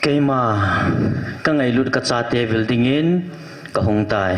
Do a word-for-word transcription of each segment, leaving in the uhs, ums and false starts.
Keima, ka ngailut ka chate vil dingin ka hung tai.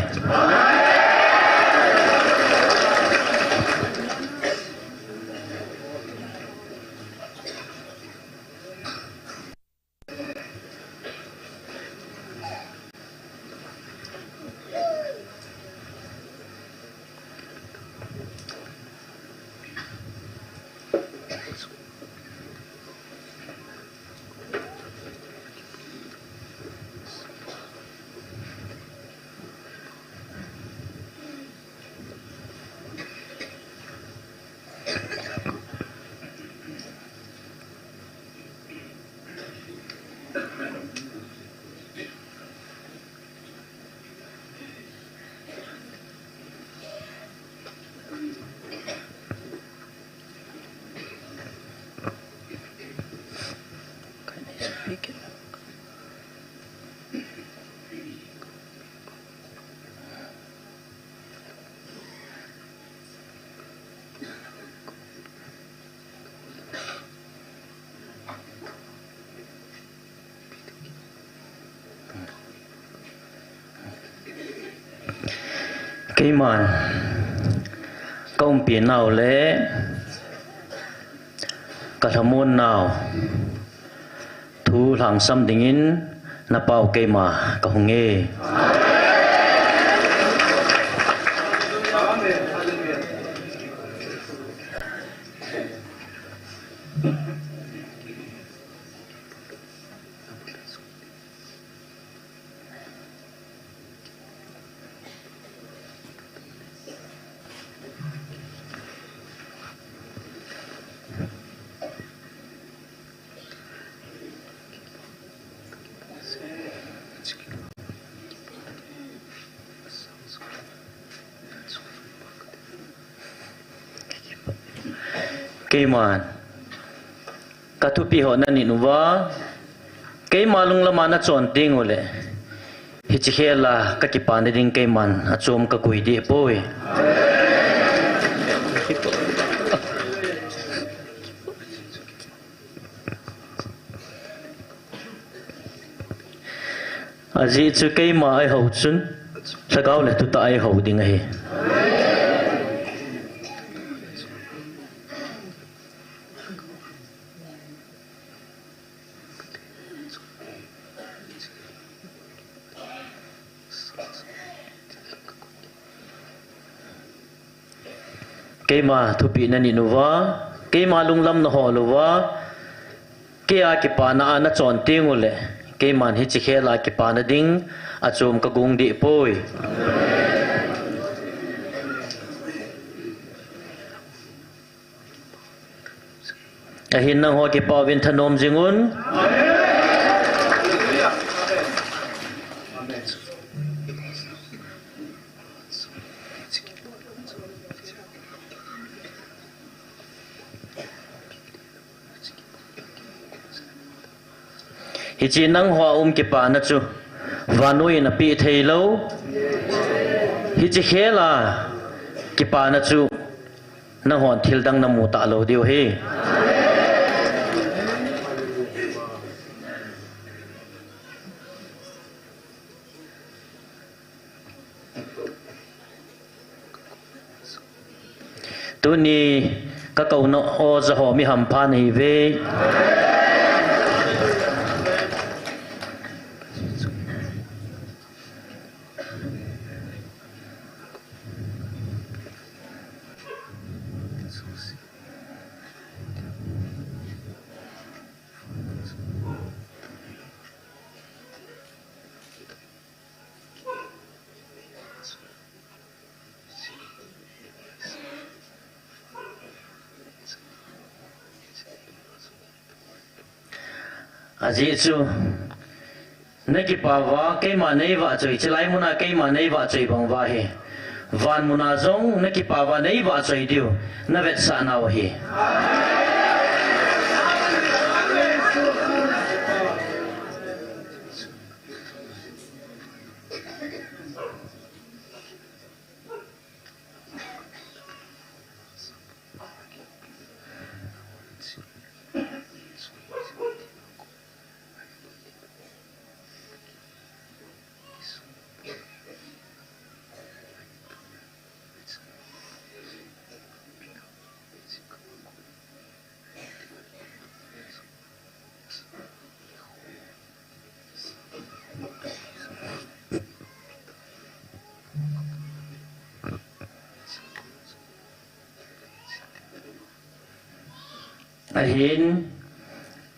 Keiman ka umpi nau le ka lhamon nau thu lhangsam dingin na pau keima ka hung e. Keiman ka thupi ho na nit uva, keima lunglam a na chon teng uleh, hiche khel a ka kipana ding keiman achom ka gui deh poi. Ajeh chu keima eihou chun lhagao le thutah a eihou ding ahi. Keima thupi na nit uva, keima lunglam na hol uva, kei a kipana a na chon teng uleh, keiman hiche khel a kipana ding achom ka gui deh poi. Ahin nangho kipah uvin thanom jing un. Hiche nangho a um kipana chu vannoi in apeh thei lou. Hiche khel a kipana chu nanghon thil dang na mu talou diu ahi. Tuni ka kouna oja ho mi hampha nahiuve. Ajeh chu na kipah uva keima nei vahchoi, chulai muna keima nei vahchoi bang uva hi, van muna jong na kipah uva nei vahchoi diu na vetsah nau ahi. Ahin,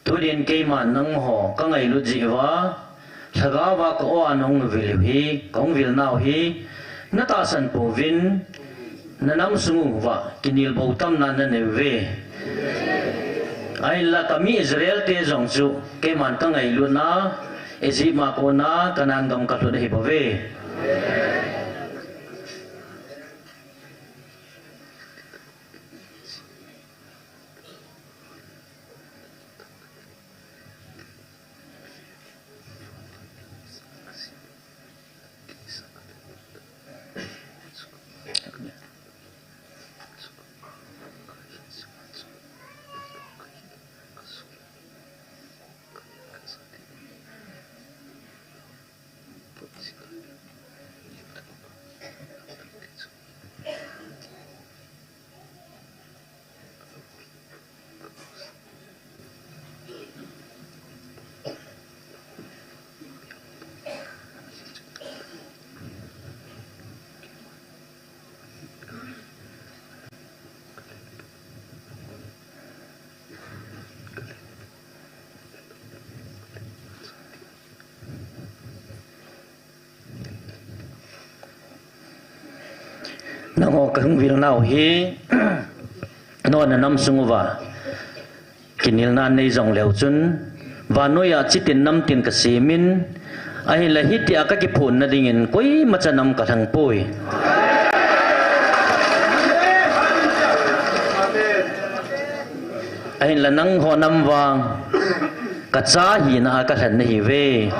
tunin keiman nangho kangailut jeh uva, lhagao va ka-o a nahung vil u hi, kahung vil nau hi, natahsan pouvin, nanam sung uva kinel bou tamna nanei uve. Ahinla kami Israel te jong chu keiman kangailutna, Egypt a kona Canaan gam kalhun ahi bouve. Nangho kahung vil nau hi, nangho nanam sung uva kinelna nei jong leu chun, vannoi a chitin namtin kasemin, ahinla hitia kakiphonna dingin koimacha nam kalhang poi. Ahinla nangho nam vang, kacha hina a kalhen nahiuve.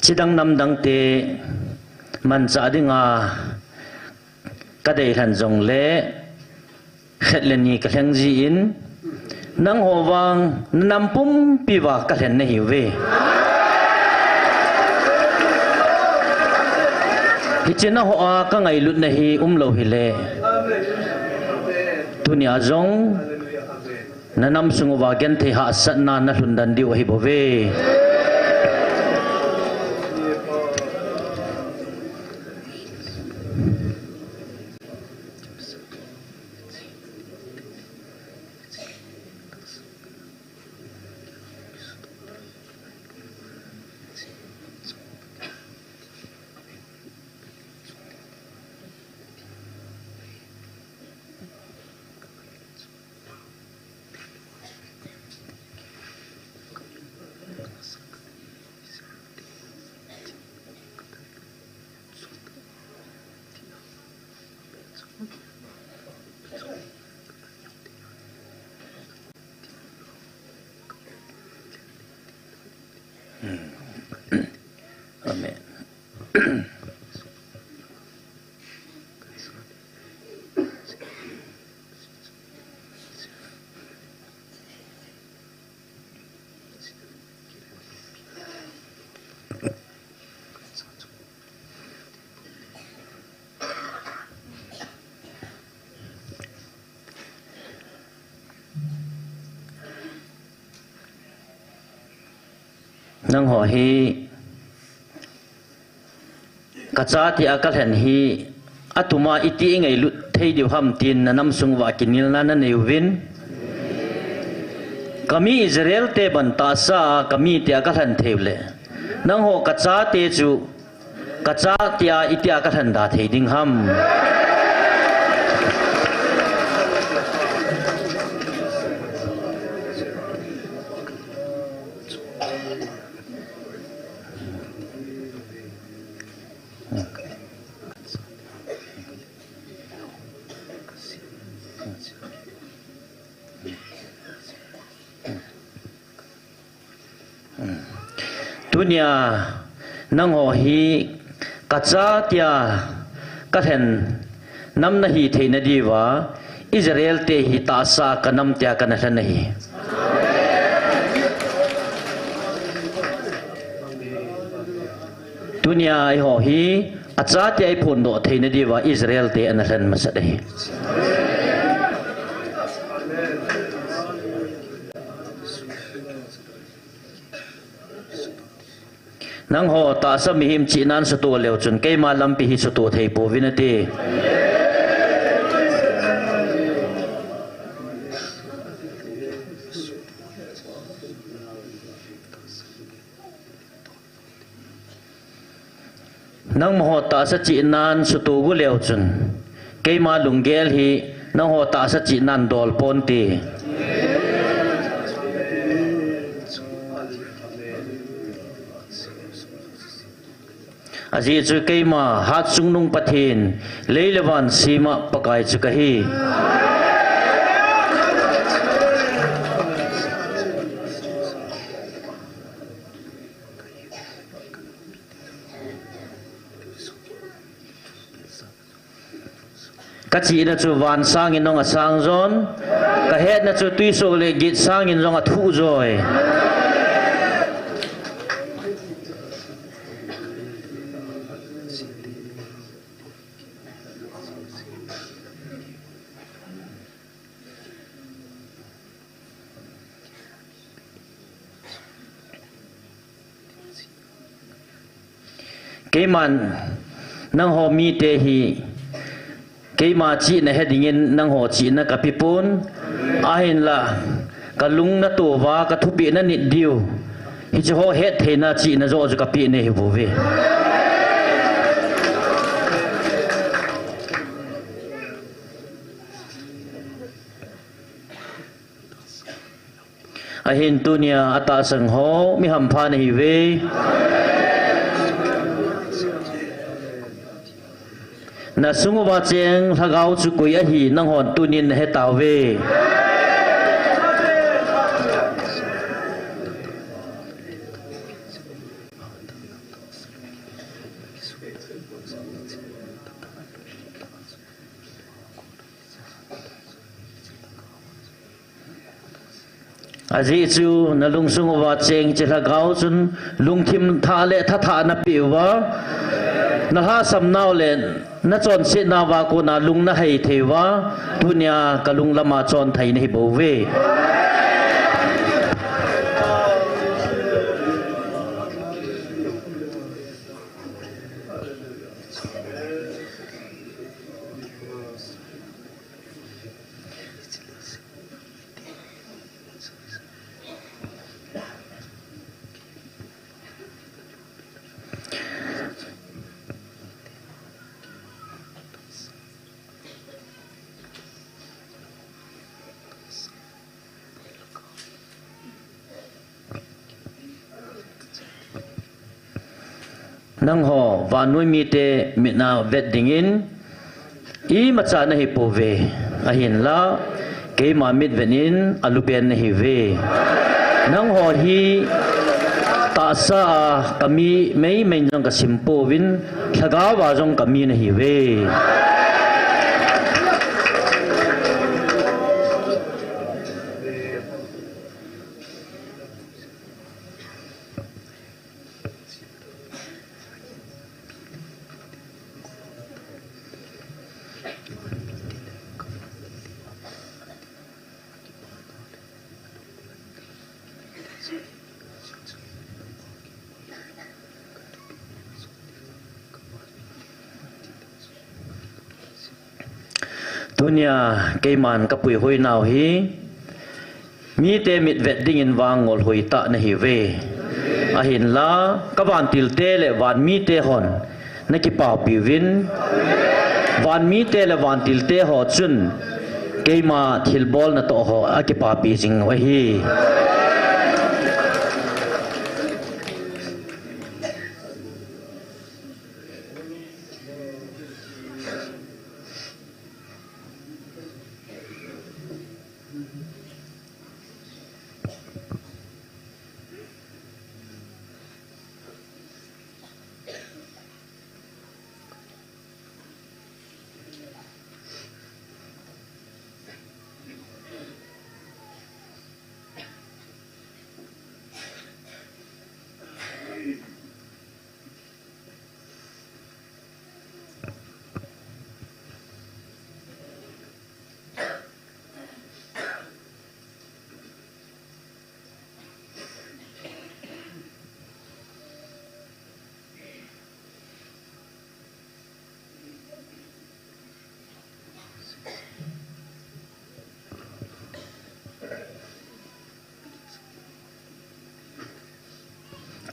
Chidang namdang te manchah dinga kadeilhen jongle, khat le ni kalheng jin, nangho vang nanam pumpi uva kalhen nahiuve. Hiche nangho a kangailutna hi umlou hile, tunia jong nanam sung uva genthei hahsatna nalhun den diu ahibouve. Amen. Nangho hi, kacha tia kalhen hi, atuma iti ingailut thei diu ham tin nanam sung uva kinelna nanei uvin. Kami Israel te bang tahsa a kami tia kalhen thei uleh, nangho kacha te chu, kacha tia itia kalhen da thei ding ham. Tunia nangho hi kacha tia kalhen nam nahi theina diuva, Israel te hi tahsa kanam tia kana lhen ahi. Tunia eiho hi acha tia iphondoh theina diuva Israel te ana lhen masat ahi. Nangho tahsa mihem chihnan suto leu chun keima lampi hi suto thei pouvin ati. Nangho tahsa chihnan suto gu leu chun keima lunggel hi nangho tahsa chihnan dol ponte. Ajeh chu keima Hatchungnung Pathen, lei le van sema Pakai chu kahi. Kachihna chu van sangin jong asang jon, kahetna chu twisoh le git sangin jong athuh joi. Keiman nangho mite hi keima chihna he dingin nangho chihna kapeh pon, ahinla kalung natoh uva kathupeh nanit diu hiche ho hettheina chihna joh chu kapeh nahi bouve. Ahin tunia atahsan ho mi hampha nahiuve. Nasung uva cheng lhagao chu koi ahi nanghon tunin nahetauve. Ajeh chu nalungsung uva cheng hiche lhagao chun lungthim thah le thathahna peh uva, nalhahsam nau le nachonset nauva kona lung nahei thei uva, tunia kalung lama chonthei nahi bouve. Nangho vannoi mite mitna vet dingin imacha nahipouve, ahinla keima mitvet in alupen nahiuve. Nangho hi tahsa a kami meimei jong kasim pouvin, lhagao a jong kami nahiuve. Tunia keiman kapuihoi nau hi mite mitvet dingin vang ngolhoi tah nahiuve. Ahinla kavantilte le vanmite hon nakipapiuvin, vanmite le vantilte ho chun keima thilbol natoh ho akipapi jing u ahi.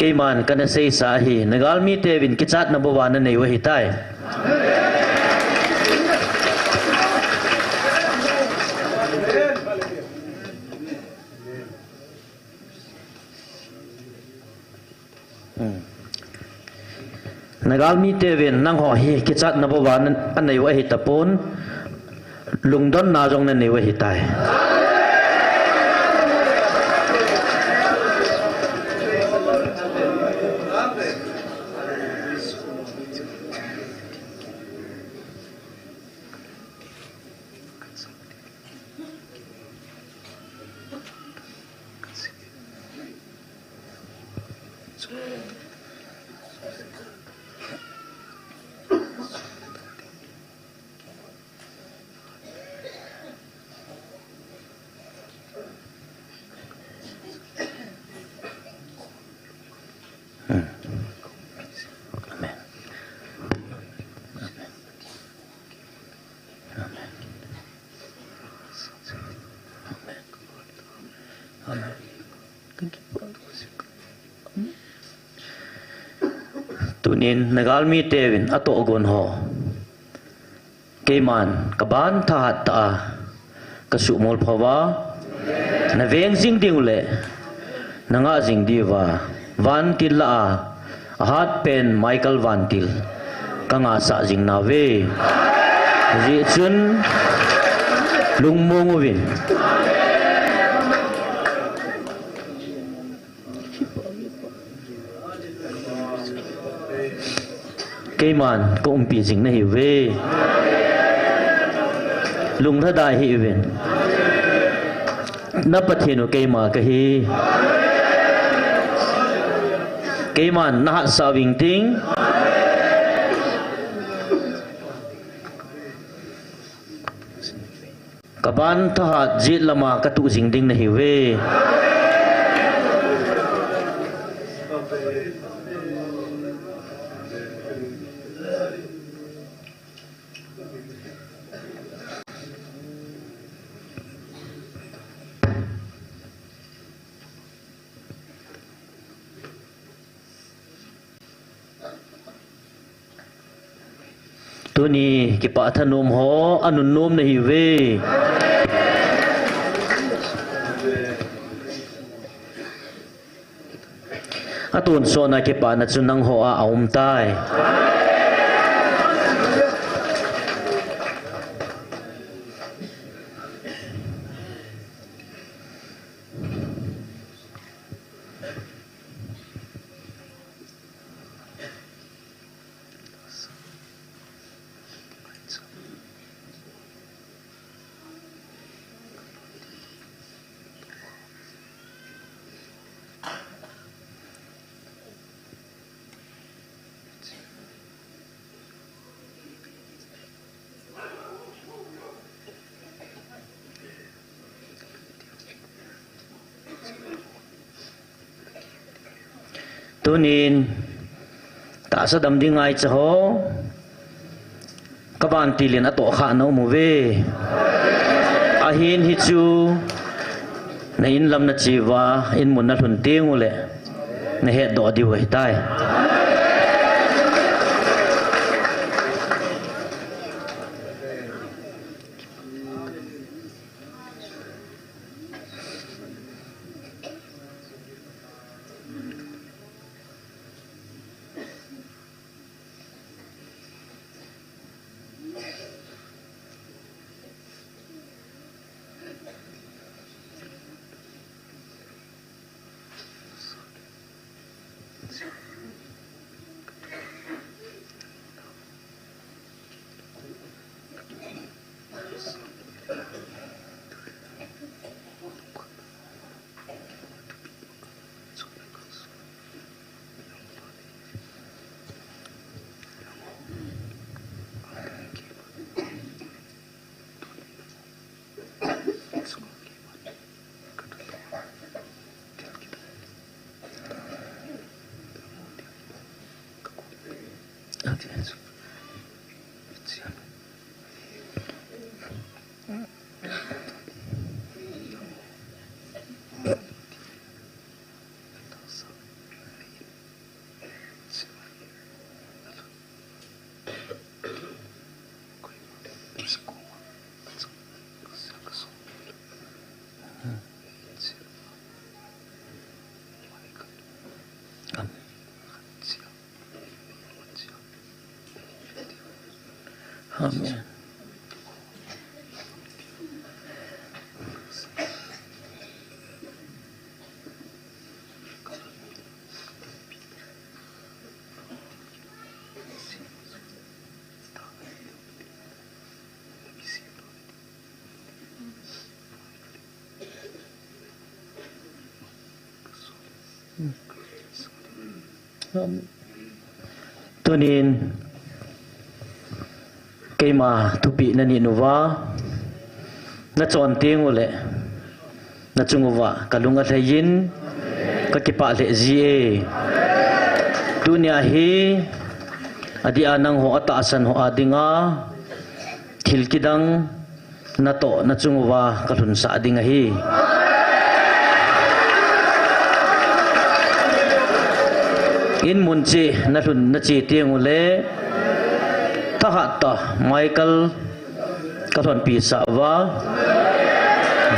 Keiman kana seisa hi, Nagalmi teuvin kichatna bou ana nei u ahitai. Hmm. Nagalmi teuvin nangho hi kichatna bou ana nei u ahitapon, lungdonna jong na nei u ahitai. Hmm. Amen. Amen. Amen. Amen. Amen. Tunin Nagalmi teuvin atohgon ho, keiman kaban thahat tah a kasuhmolphou va, naveng jing diu le nangah jing diuva, vantil lah a ahatpen Michael vantil kangahsah jing nauve. Hijeh chun lungmong uvin. Keiman kaumpi jing nahiuve. Lunglhadai hih uvin. Na Pathen u keima kahi. Keiman nahatsah uving ting. Kaban thahat jet lama katuh jing ding nahiuve. Tuni kipah thanom ho anunnom nahiuve. Atonsot a kipana chu nangho a aumtai. Tunin tahsa dam ding ngaicha ho, kavantil in atohkhah na um uve. Ahin hichu na inlam nache uva, inmun nalhun teng uleh nahetdoh diu ahitai. Amen. Tunin keima thupi na nei uva, na chon teng uleh, na chung uva ka lung alhai in, ka kipah lheh jie. Tunia hi, adeh a nangho atahsan ho a dinga, thil kidang natoh na chung uva ka lhunsah ding ahi. In mun cheh na lhun na che teng uleh, thahat tah Michael ka lhonpi sah uva,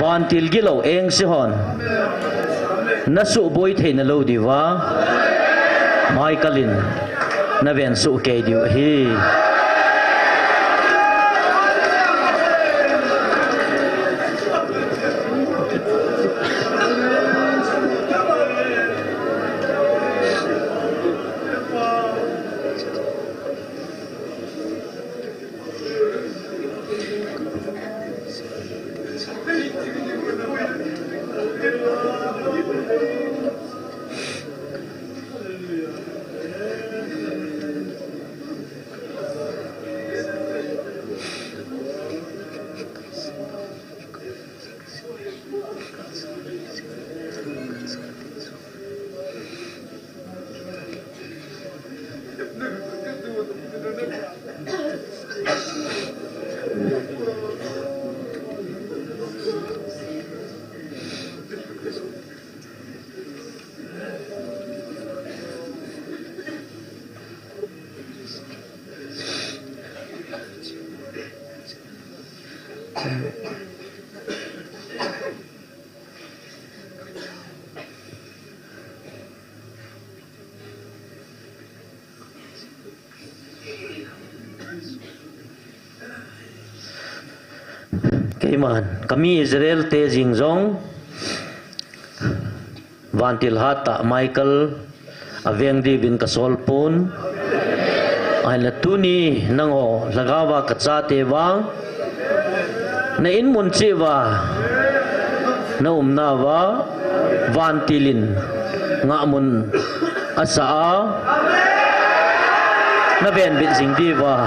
vantil gilou engse hon na suboi thei na lou diuva, Michael in na ven soh kei diu ahi. Keiman, kami Israel te jing jong, vantil hat tah Michael a veng diuvin ka sol pon. Ahinla tuni nangho lhagao va ka chate vang, na in mun cheh uva, na umna uva, vantil in ngahmun asa a, na venbit jing diuva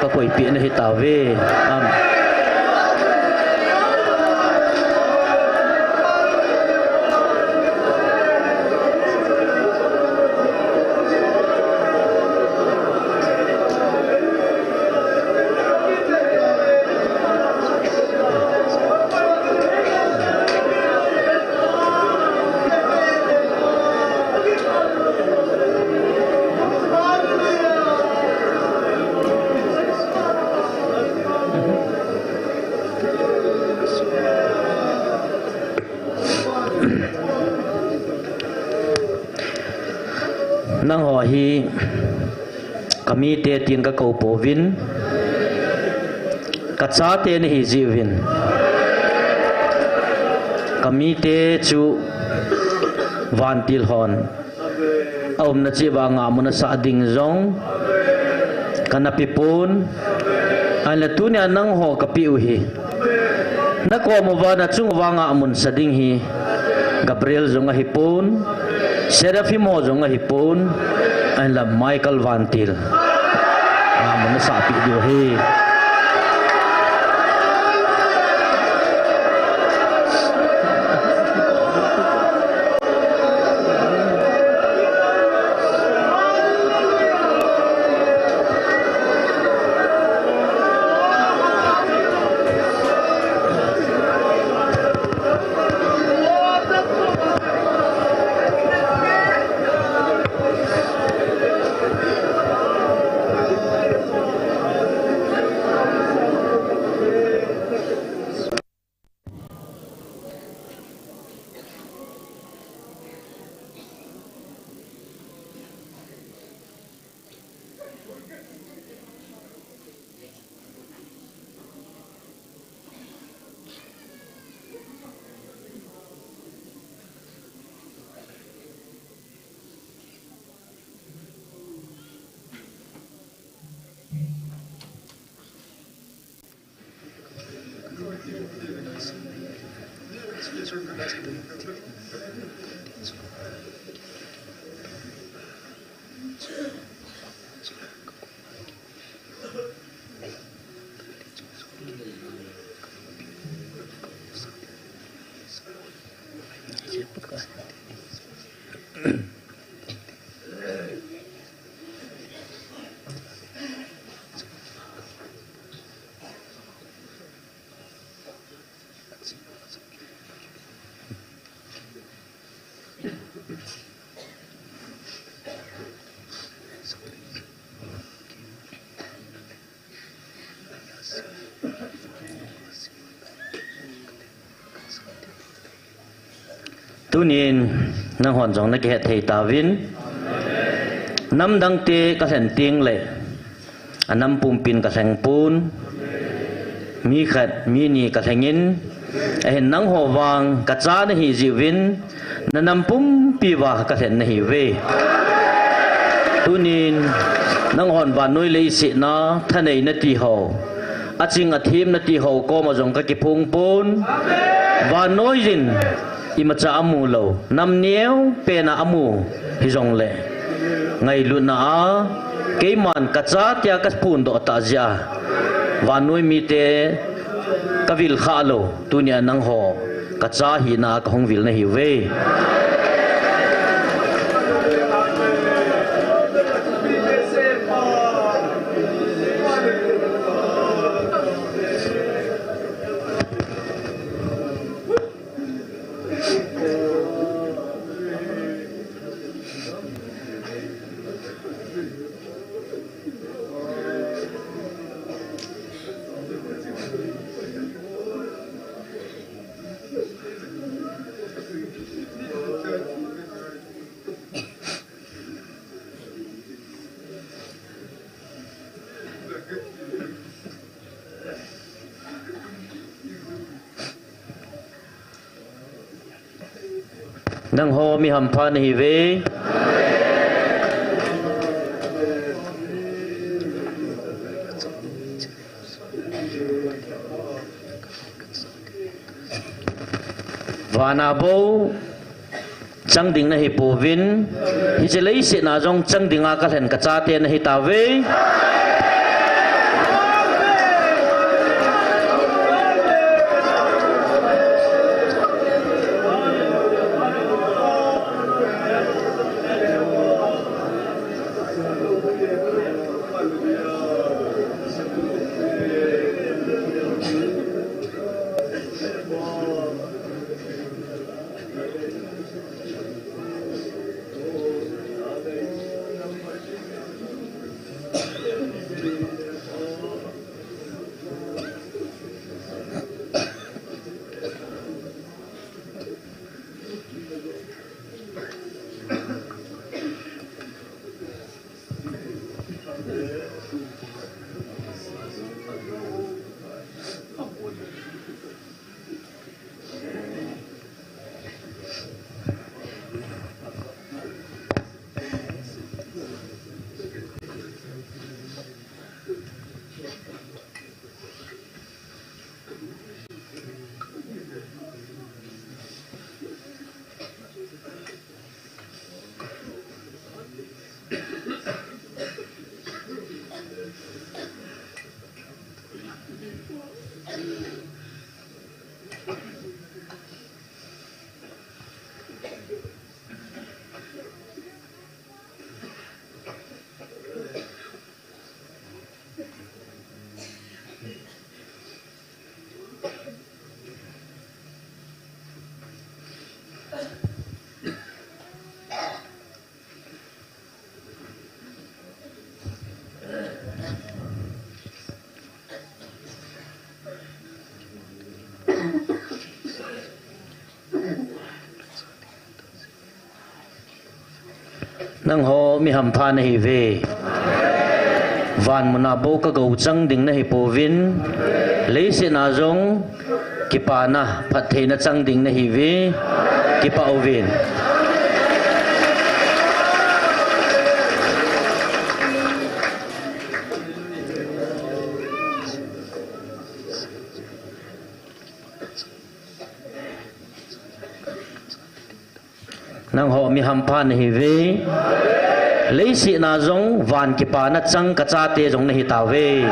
ka koipeh na hi tauve. Amen. Nangho hi ka mite tin ka kou pouvin, ka chate na hi jiuvin. Ka mite chu vantil hon a umna cheh uva ngahmun asah ding jong ka na pe pon. Ahinla tunia nangho ka pe u hi, na kom uva, na chung uva ngahmun sa ding hi Gabriel jong ahi pon, Seraphim ho jong ahi pon, ahinla Michael vantil ngahmun asah peh diu ahi. Tunin nanghon jong nakihet thei tauvin. Namdang te kalhen teng le anam pumpin kalheng pon. Mi khat, mi ni kalhengin, ahin nangho vang kacha nahi jiuvin, nanam pumpi uva kalhen nahiuve. Tunin nanghon vannoi leiset a thanei nati ho, aching athem nati ho koma jong kakiphong pon. Vannoi in imacha amu lou, nam neo pen a amu hijongle, ngailutna a keiman kacha tia kaphondoh tah jeh a vannoi mite kavil khah lou, tunia nangho kacha hina kahung vil nahiuve. Nangho mi hampha nahiuve. Vana bou chang ding nahi pouvin, hiche leiset a jong chang dinga kalhen kachate nahi tauve. Nangho mi hampha nahiuve. Van muna bou kagou chang ding nahi pouvin, leiset a jong kipana, phattheina chang ding nahiuve. Kipah uvin. mi hampha nahiuve. Leiset a jong van kipana chang kachate jong nahitauve.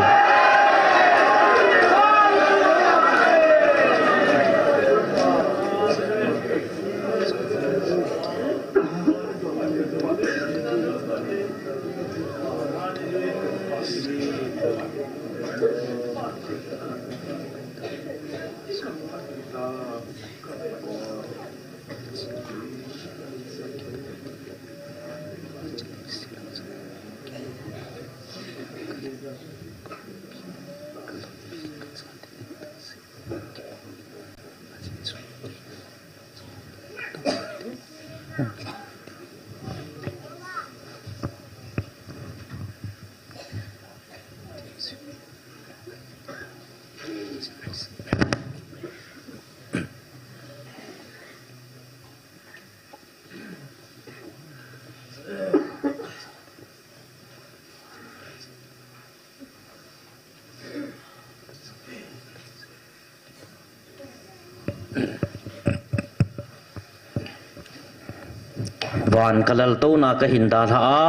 Van kalaltouna kahin dalha a,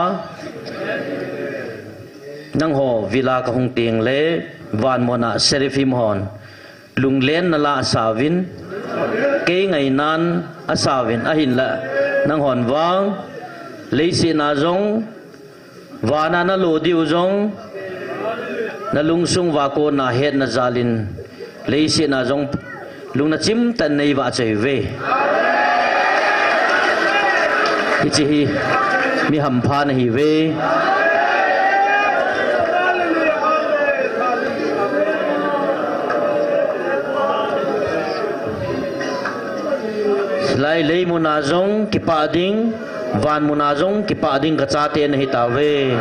nangho vil'a kahung tengle, van muna seraphim hon lunglenna la asauvin, kei ngainan asauvin, ahinla nanghon vang leiset a jong, van'a nalo diu jong, nalungsung uva kona hetna jalin, leiset a jong lungna chimtah in neivahchoiuve. Hiche hi mi hampha nahiuve. Hilai lei muna jong kipah ding, van muna jong kipah ding kachate nahitauve.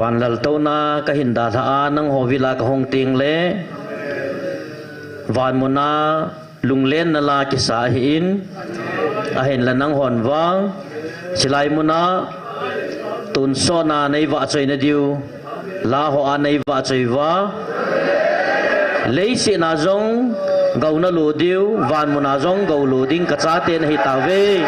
Van laltouna kahin dalha a, nangho vil'a kahung tengle, van muna lunglenna la kisa ahin, ahinla nanghon vang, hilai muna tonsotna neivahchoina diu, la hoa neivahchoi uva, leiset a jong gou nalo diu, van muna jong gou lo ding kachate nahitauve.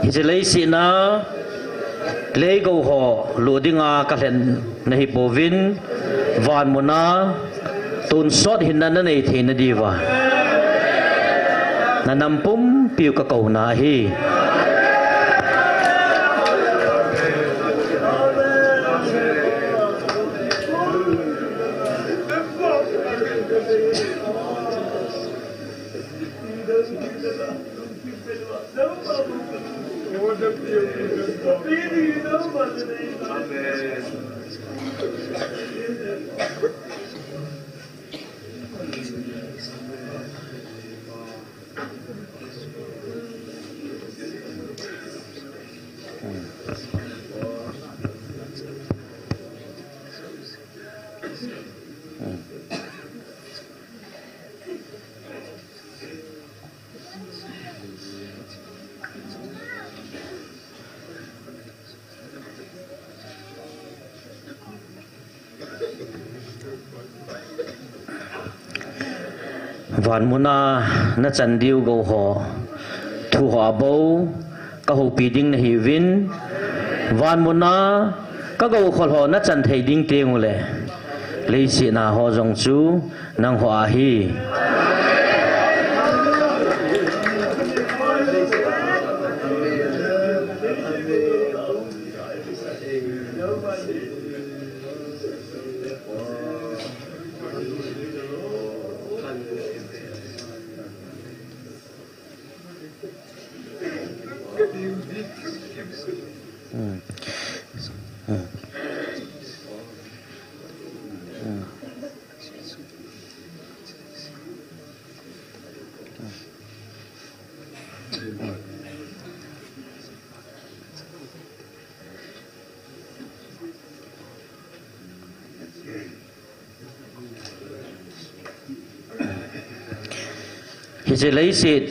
Hiche leiset a lei gou ho lo dinga kalhen nahipouvin, van muna tonsot hinna nanei theina diuva nanam pumpiu kakouna ahi. Van muna nachan diu gou ho thu hoa bou kahoupi ding nahiuvin, Vanmuna ka goukhol ho nachan thei ding teng ule, leiset a ho jong chu nangho ahi. Hiche leiset.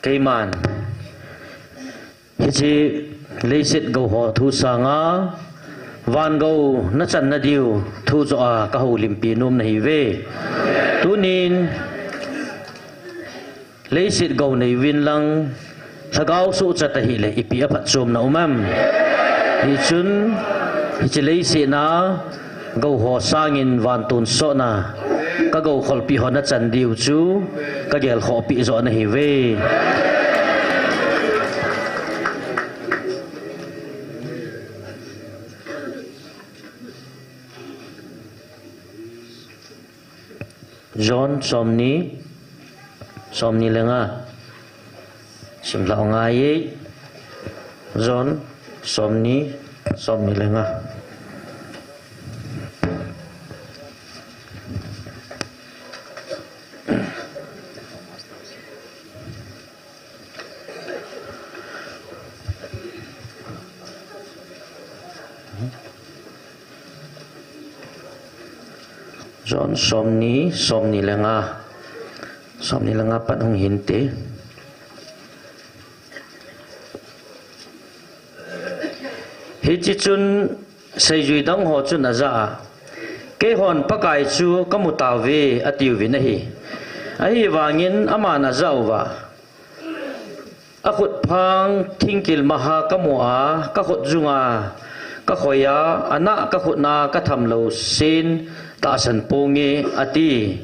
Keiman hiche leiset gou ho thu sanga van gou nachan nadiu thu joh a kahoulimpi nom nahiuve. Tunin leiset gou neiuvin lang, lhagao sohcha tahih le ipi aphatchomna um em? Hichun, hiche leiset a gou ho sangin van tonsotna ka gou kholpi ho nachan diu chu ka gelkhohpi joh nahiuve. John somni, somni le nga. Simlhah u ngai e. John somni, somni le nga. John somni, somni le nga. Somni le nga pat hung hinte. Hiche chun seijui dang ho chun ajah a, "Keihon Pakai chu kamu tauve," atiuvin ahi. Ahivangin aman ajah uva, "Akhutphang thingkil maha kamu a, kakhut junga kakhoi a, anah kakhut na katham lou sen tahsan ponge," ati.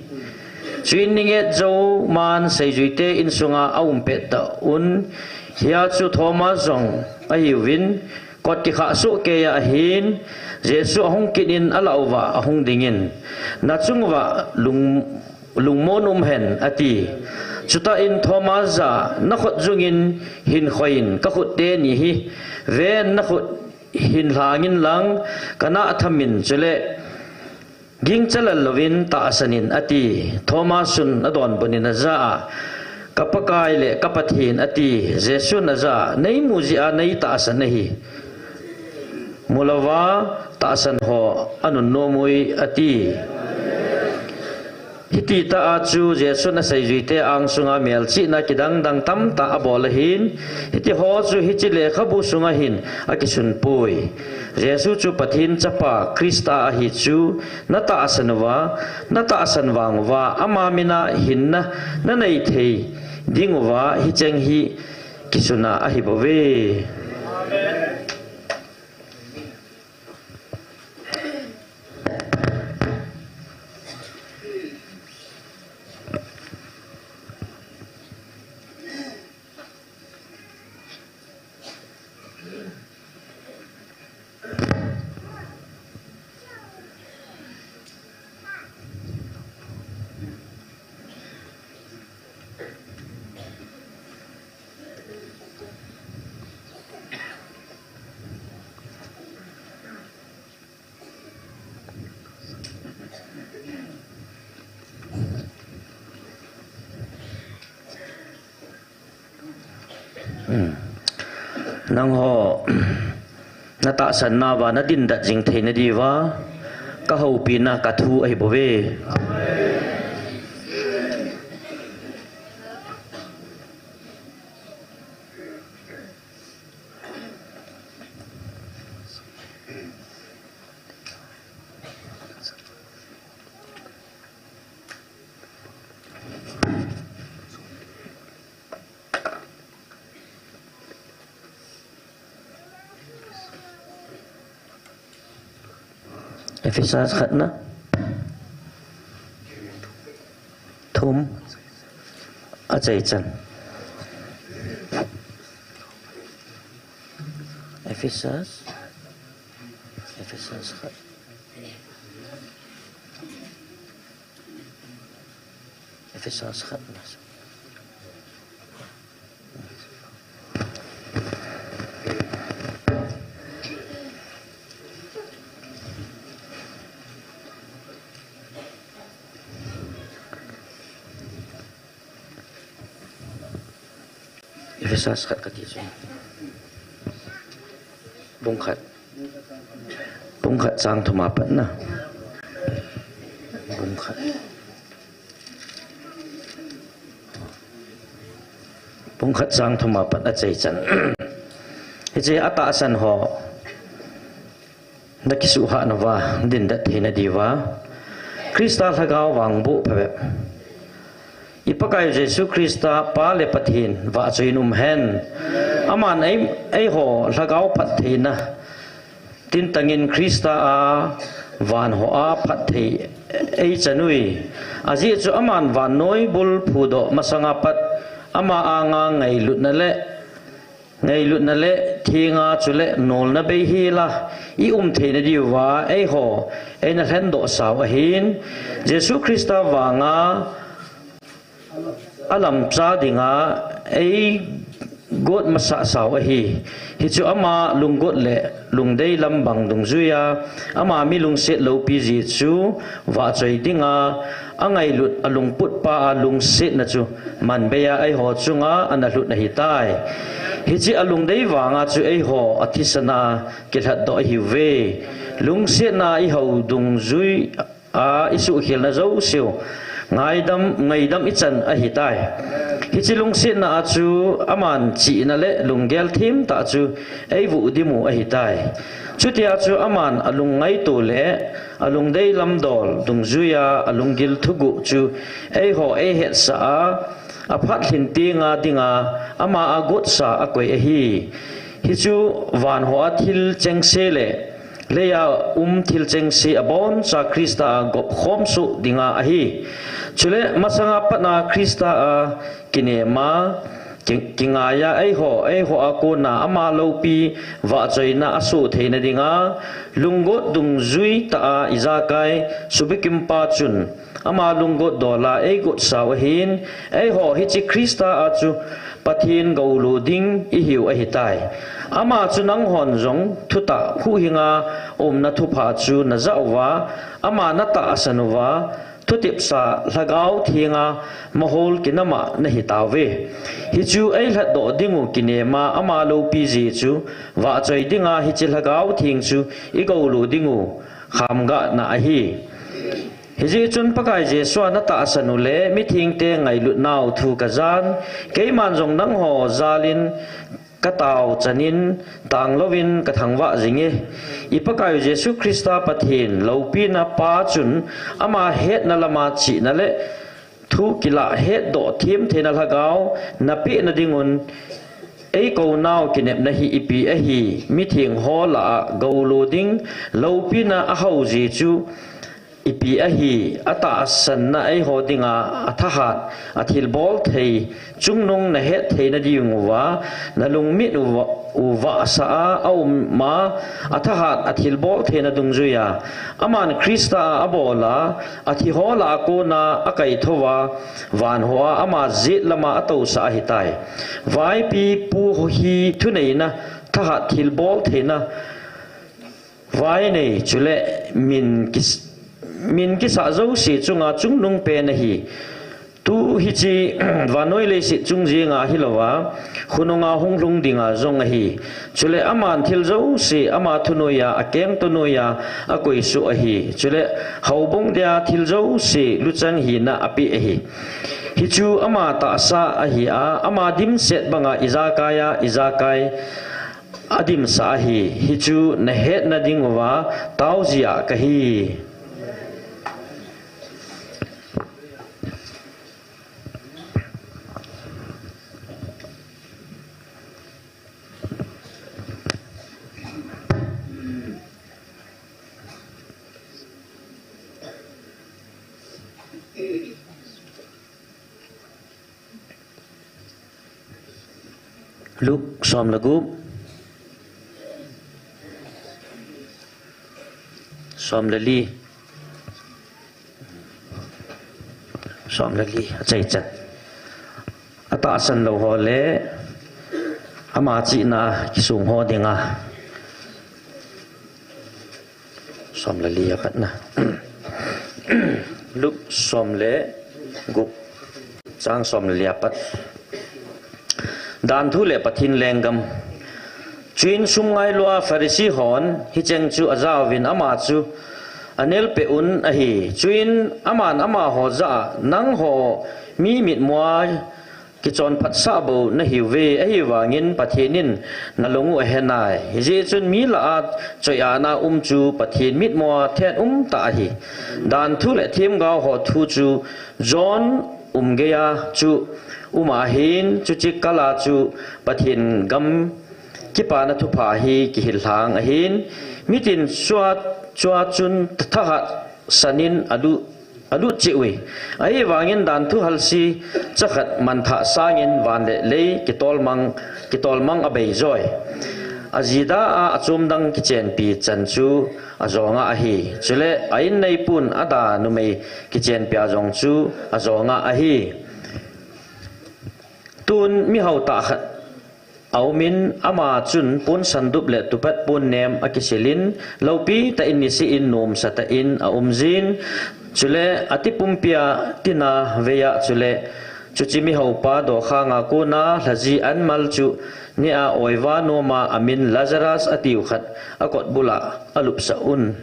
Chuin ninget jou man seijuite insunga aum pettah un, hia chu Thomas jong ahiuvin, kot kikhah soh keiya ahin, Jesu ahung kit in alah uva ahung dingin, "Nachung uva lung lungmon umhen," ati. Chutah in Thomas jah a, "Nakhut jungin hin khoiyin, kakhut teni hi ven, nakhut hin lhangin lang, kanah thamin, chule gingcha lel louvin tahsanin," ati. Thomas un adonbut in ajah a, "Ka Pakai le ka Pathen," ati. Jesun ajah a, "Neimu jeh a neitahsan ahi. Mu louva tahsan ho anunnom uvin," ati. Hiti tah a chu Jesun aseijuite angsunga melchihna kidang dang tamtah abol ahin, hiti ho chu hiche lekhabu sunga hin akisun poi. Jesu chu Pathen Chapa Christa ahi chu natahsan uva, natahsan vang uva, ama mina hinna nanei thei ding uva hicheng hi kisuna ahibouve. Hmm. Nangho natahsan nauva nadindat jing theina diuva kahoupina kathu ahibouve. Ephesus khatna thum achaichan. Ephesus, Ephesus khat. Ephesus khatna. Ephesus khat kati chu. Bung khat. Bung khat chang thum a patna. Bung khat. Bung khat chang thum a pat achaichan. Hiche atahsan ho nakisuhhah nauva dindet theina diuva Christa lhagao vangboh phabep. I Pakaiyu Jesu Christa Pa le Pathen vahchoiyin umhen. Aman ei, eiho lhagao phattheina tintangin Christa a van hoa phatthei eichan uve. Ajeh chu aman vannoi bul phudoh masanga pat ama anga ngailutna le ngailutna le thenga chule nolna beihela i um theina diuva eiho eina lhendoh sau ahin, Jesu Christa vanga alamcha dinga eigot masah sau ahi. Hichu ama lunggot le lungdei lam bang dungjuiya ama mi lungset loupi jeh chu vahchoi dinga angailut alungput pa a lungsetna chu manbeiya eiho chunga ana lhut ahitai. Hiche alungdei vanga chu eiho athisana kilhatdoh ahiuve. Lungsetna ihou dungjui a isuhkhelna jouseu ngaidam, ngaidam ichan ahitai. Hiche lungsetna a chu aman chihna le lunggel themtah chu eivuh dimu ahitai. Chutia chu aman alungngaito le alungdei lamdol dungjuiya alunggil thuguh chu eiho eihetsah a, aphat lhin tenga dinga ama a gotsa akoi ahi. Hichu vanhoa thil chengse le leiya um thil chengse aboncha Christa a gopkhom soh dinga ahi. Chule masanga patna Christa a kinema, ki, kingaiya eiho, eiho a kona ama loupi vahchoina asoh theina dinga lunggot dungjuitah a ijakai subikimpa chun ama lunggot dola eigot sau ahin, eiho hiche Christa a chu Pathen goulu ding ihiu ahitai. Ama chu nanghon jong thutah huhhinga umna thupha chu najah uva, ama natahsan uva, thutepsa lhagao thenga mahol kinama nahitauve. Hichu eilhatdoh dingu kinema ama loupi jeh chu vahchoi dinga hiche lhagao theng chu igoulu dingu khamgahna ahi. Hijeh chun Pakai Jesua natahsan u le mithengte ngailutnau thu kajan, keiman jong nangho jalin katao chanin tanglouvin kathangvah jinge. I Pakaiyu Jesu Christa Pathen loupina Pa chun ama hetna lama chihna le thu kilah hetdoh themtheina lhagao napehna dingun eikou nau kinepna hi ipi ahi, mithengho lah a goulu ding loupina ahao jeh chu ipi ahi, atahsanna eiho dinga athahat, athilbol thei chungnung nahet theina dinguva, nalungmit uva, uvahsa a auma, athahat, athilbol theina dungjuiya aman Christa a abola, athiho lah a kona akaithouva, vanhoa ama jet lama atousah ahitai. Vaipi pu hi thuneina, thahat, thilbol theina, vainei chule min kis-, min kisah jouse chunga chungnungpen ahi. Tu hiche vannoi leiset chung jenga hilouva, khonunga hunglhung dinga jong ahi. Chule aman thil jouse ama thunoiya, akengto noiya akoisoh ahi. Chule houbung dia thil jouse luchang hina apeh ahi. Hichu ama tahsa ahi a, ama dimset banga ijakaiya, ijakai adimsah ahi. Hichu nahetna dinguva taojia kahi. Luke som le gup, som le li, som le li, achaichan. Atahsan lou ho le ama chihna kisung ho dinga. Som le li a patna. Luke som le gup, chang som le li a pat. Dan thu le Pathen lenggam. Chuin sum ngailua Pharisee hon hicheng chu ajauvin ama chu anelpeh un ahi. Chuin aman amaho jah a, nangho mi mitmua kichonphatsah bou nahiuve, ahivangin Pathen in nalung u ahenai. Hijeh chun mi lah a choiahna um chu Pathen mitmua thet umtah ahi. Dan thu le themgao ho thu chu John um geiya chu um ahin, chuche kal a chu Pathen gam kipana thupha hi kihil lhang ahin, mitin chua, chua chun thahat sanin alut, alut cheh uve. Ahivangin dan thu halse chakhat manthah sangin van le lei kitolmang, kitolmang abei joi. Ajida a achom dang kichenpi chan chu ajonga ahi. Chule a inneipun ada numei kichenpi a jong chu ajonga ahi. Tun mihao tah khat aumin, ama chun pon sandup le tupat pon nem akisilin, loupi tah in niseh in nomsa tah in aum jin. Chule ati pumpi a tina vei a chule chuche mihaopa dokhang a kona lhaji anmal chu neh a oiva noma amin Lazarus atiu khat akotbul a alupsah un.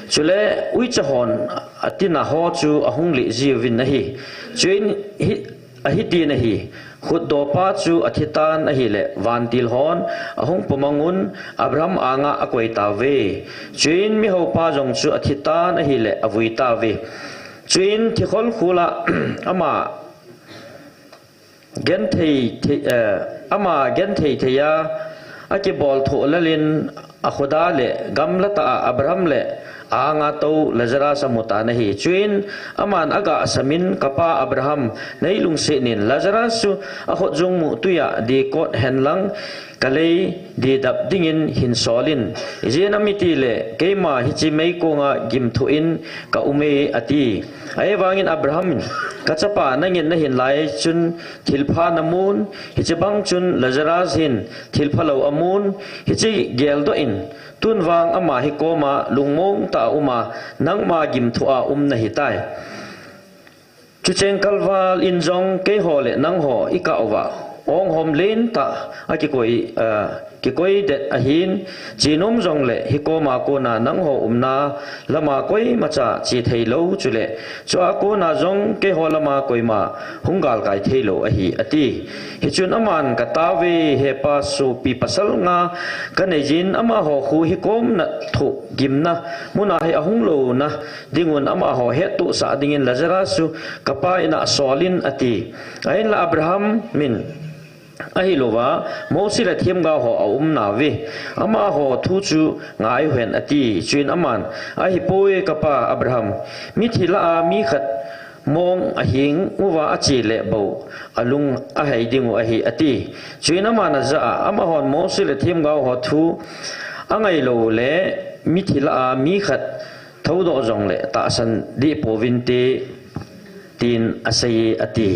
Chule uicha hon atina ho chu ahung lih jiuvin ahi. Chuin hi, ahitin ahi, khutdopa chu athitan ahile, vantil hon ahung pumang un, Abraham anga akoi tauve. Chuin mihaopa jong chu athitan ahile, avui tauve. Chuin thikhol khul a ama genthei thei, eh, ama genthei thei a, akibol thoh lelin, akhoda le gamla tah a Abraham le a-anga tou Lazarus amutan ahi. Chuin aman agah samin, Kapa Abraham, neilungset in, Lazarus chu akhutjung muh tui a dikot henlang, kalei didap dingin hin solin. Ijeh inem itile keima hiche meikong a gimthoh in kaume, ati. Ahivangin Abraham in, Kachapa, nangin nahin lai chun thilpha namun, hiche bang chun Lazarus hin thilphalou amun, hiche geldoh in, tun vang ama hikoma lungmong tah a uma, nangma gimthoh a um nahitai. Chucheng kalval in jong keiho le nangho ikah uva, onghom lentah a kikoi, a, kikoi det ahin, chenom jongle hikoma kona nangho umna lama koimacha che theilou, chule chua kona jong keiho lama koima hung galkai theilou ahi, ati. Hichun aman, Katauve, hepa, sopi pasal nga kaneiyin, amaho khu hikom natthoh gimna muna hi ahung louna dingun amaho hettohsah dingin Lazarus chu kapa in'a solin, ati. Ahinla Abraham in ahilouva Mosi le themgao ho aumnauve, amaho thu chu ngai uhen, ati. Chuin aman, Ahipoi, kapa Abraham, mithi lah a mi khat mong ahing uva ache le bou alung ahei dingu ahi, ati. Chuin aman ajah a, Amahon Mosi le themgao ho thu angailou le mithi lah a mi khat thoudoh jongle tahsan deh pouvinte, tin aseiye, ati.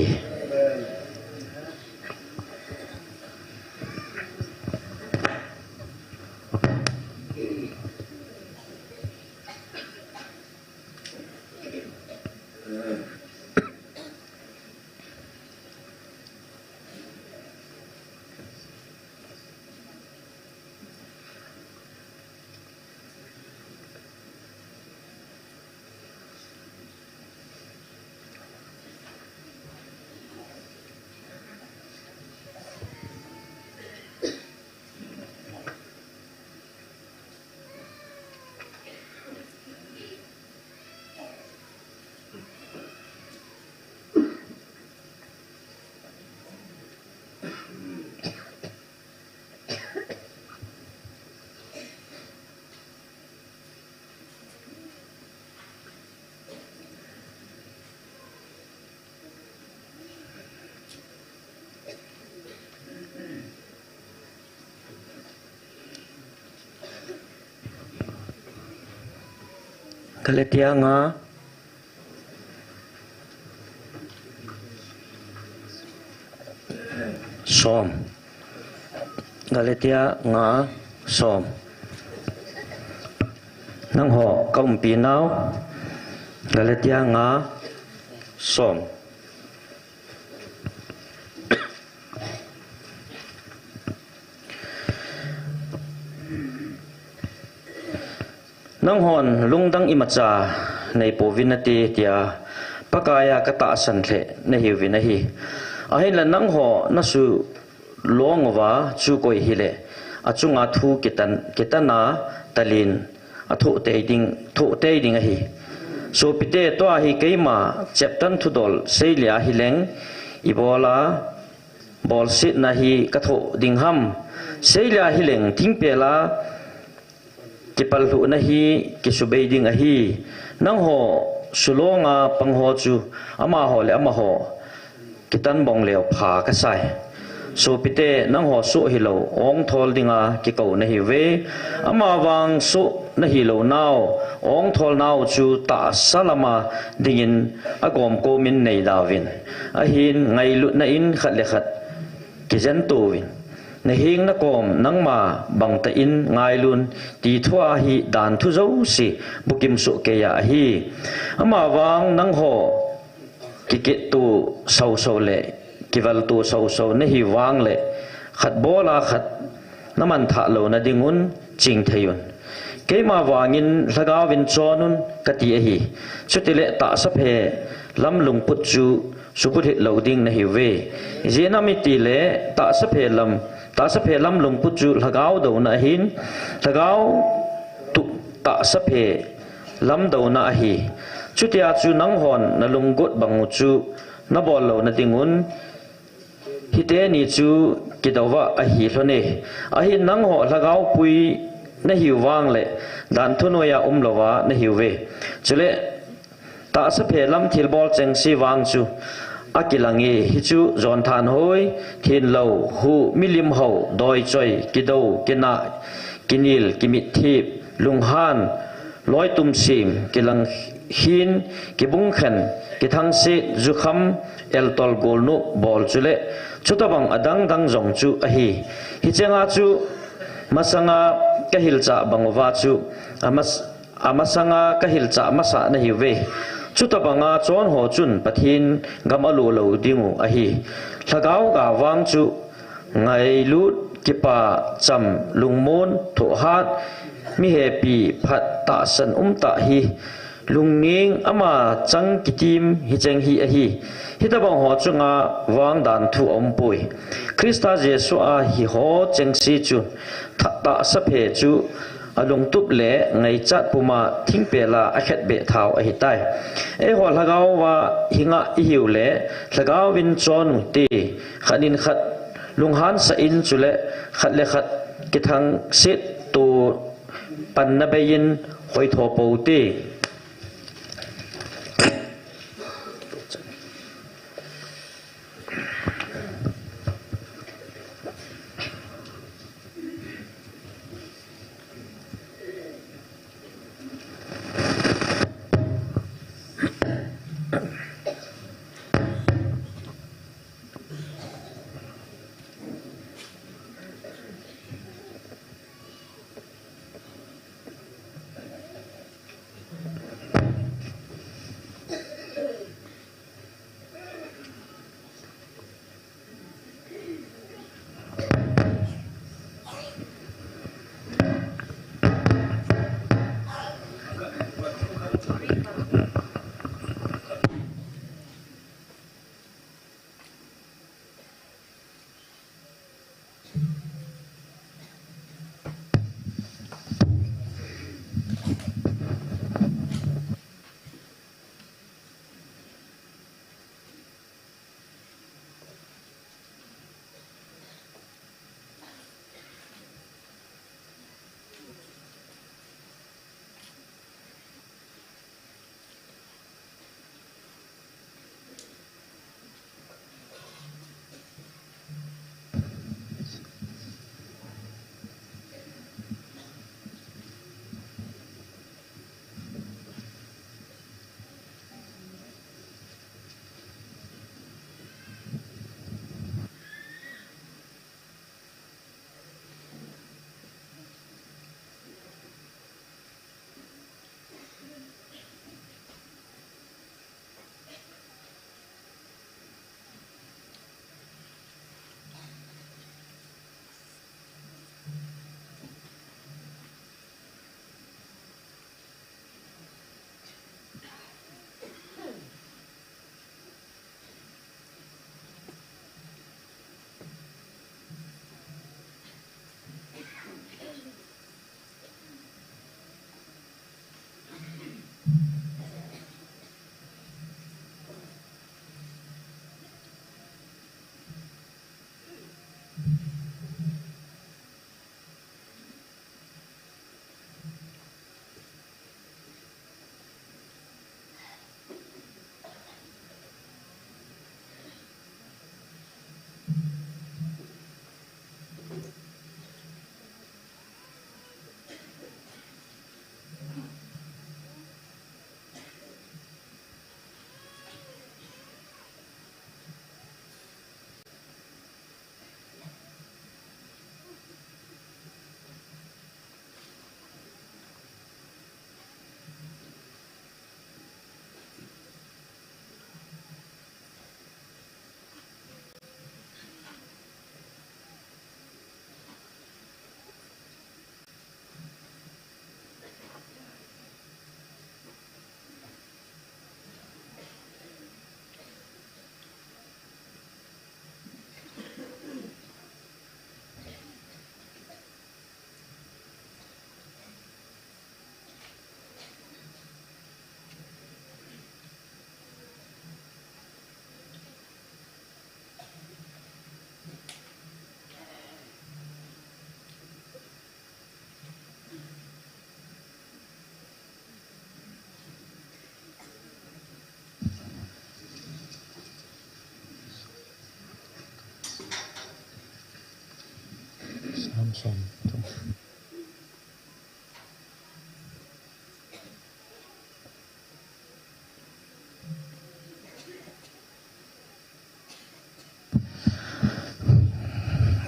Galatia nga som. Galatia nga som. Nangho ka umpi nau. Galatia nga som. Nanghon lungdang imacha neipouvin nate tia Pakaiya katahsan lheh nahiuvin ahi. Ahinla nangho nasulong uva chu koi hileh achunga thu kitan, kitana talin athoh tei ding, thoh tei ding ahi. Sopite, tua hi keima cheptan thudol seilia hileng ibola bolsetna hi kathoh ding ham? Seilia hileng thingpela kipallhuhna hi kisubei ding ahi. Nangho sulonga pangho chu amaho le amaho kitan bong leu pha kasai. Sopite, nangho soh hilou ongthol dinga kikou nahiuve. Amavang soh nahilou nau ongthol nau chu tahsa lama dingin agomkomin neidauvin. Ahin ngailutna in khat le khat kijen touvin. Naheng nakom nangma bangtah in ngailun ti thua hi dan thu jouse bukim soh keiya ahi. Amavang nangho kiketto soso le kivalto soso nahiu vangle khat bola khat namanthah louna dingun chingtheiun. Keima vangin lhagaovin chonun kati ahi. Chutile tahsaphe lam lungput chu suputlhit lou ding nahiuve. Ijeh inem itile tahsaphe lam, tahsaphe lam lungput chu lhagao douna ahin, lhagao tuh tahsaphe lam douna ahi. Chutia chu nanghon nalunggot bangu chu nabol louna dingun hiteni chu kidouva ahi lhone. Ahin nangho lhagaopui nahiu vangle dan thu noiya umlouva nahiuve. Chule tahsaphe lam thilbol chengse vang chu akilange, hichu jonthanhoi, thinlou, huh, milim hou, doichoi, kidou, kinah, kinil, kimitthip, lunghan, loitumsem, kilangkhin, kibungkhen, kithangset, jukham, eltol, golnop bol chule chutobang adangdang jong chu ahi. Hichenga chu masanga kahilchah banguva chu amas amasanga kahilchah masah nahiuve. Chutobanga chonho chun Pathen gam alo lou dingu ahi. Lhagao ga vang chu ngailut, kipah, cham, lungmon, thohhat, mihepi, phat, tahsan umtah hi, lungning, ama chang kitim hicheng hi ahi. Hitobang ho chunga vang dan thu aumpoi. Christa Jesu a hiho chengse chu tha-, tahsaphe chu alungtup le ngaichat puma thingpela akhetbeh thau ahitai. Eiho lhagaova hinga ihiule lhagaovin chonute, khatnin khat lunghansah in chule khat le khat kithangset to panna beiyin hoitho poute. Lam som thum.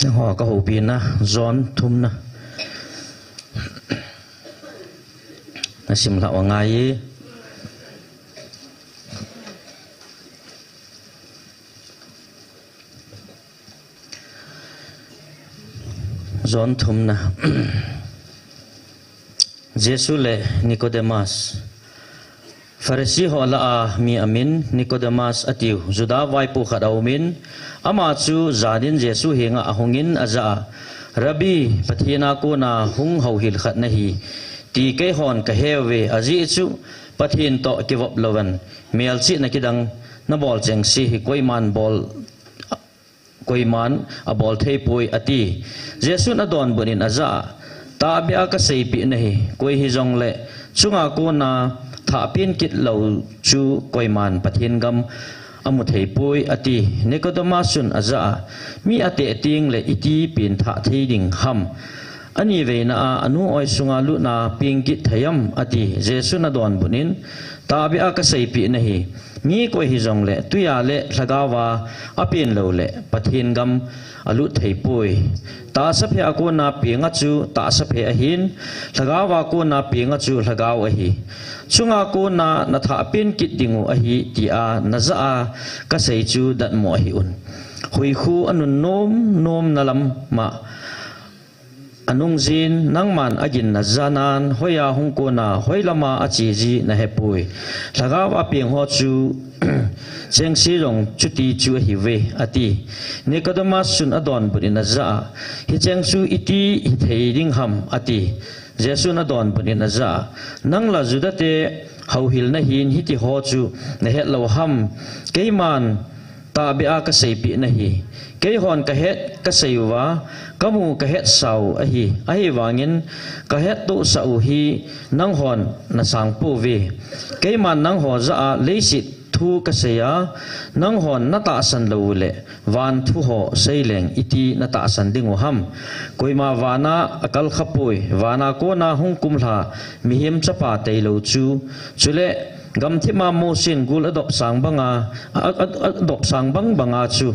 Ho ka houpi na, John thumna. Na sim lhah u angai e. John thumna. Jesu le Nicodemus. Pharisee ho lah a mi amin Nicodemus atiu, Juda vaipo khat aumin, ama chu janin Jesu henga ahungin ajah a, Rabbi, Pathen a kona hung houhil khat nahi, ti keihon kahe uve, ajeh chu Pathen toh kivop louva, melchihna kidang nabol chengse hi koiman bol koiman abol theipoi, ati. Jesun adonbut in ajah a, tahbeh a kaseipeh nahi, koi hijongle chunga kona thahpen kit lou chu koiman Pathen gam amu theipoi, ati. Nicodemus chun ajah a, mi ateh tengle iti pengthah thei ding ham? Aniveina a anu oi sunga lutna peng kit thei am? Ati. Jesun adonbut in, tahbeh a kaseipeh nahi, mi koi hijongle twi a le lhagao a apen loule Pathen gam alut theipoi. Tahsa phe a kona penga chu tahsa phe ahin, lhagao a kona penga chu lhagao ahi. Chunga kona nathahpen kit dingu ahi, tia najah a kasei chu datmo ahiuvin. Huikhu anun nom nomna lama anungjin, nangman aginna janan, hoiya hung kona, hoilama acheji nahepoi. Lhagao a peng ho chu chengse jong chuti chu ahiuve, ati. Nicodemus chun adonbut in ajah a, hicheng chu iti hithei ding ham? Ati. Jesun adonbut in ajah a, nangla Juda te houhil nahin hitiho chu nahet lou ham? Keiman tahbeh a kaseipeh nahi, keihon kahet kasei uva, kamu kahetsau ahi, ahivangin kahettohsah u hi nanghon nasangpouve. Keiman nangho jah a leiset thu kasei a, nanghon natahsan lou uleh, van thu ho seileng iti natahsan dingu ham? Koima vana akalkhapoi, vana kona hung kumlha Mihem Chapa tailou chu, chule gamthip a Mosen gul adopsang banga, a, a, a, adopsang bang banga chu,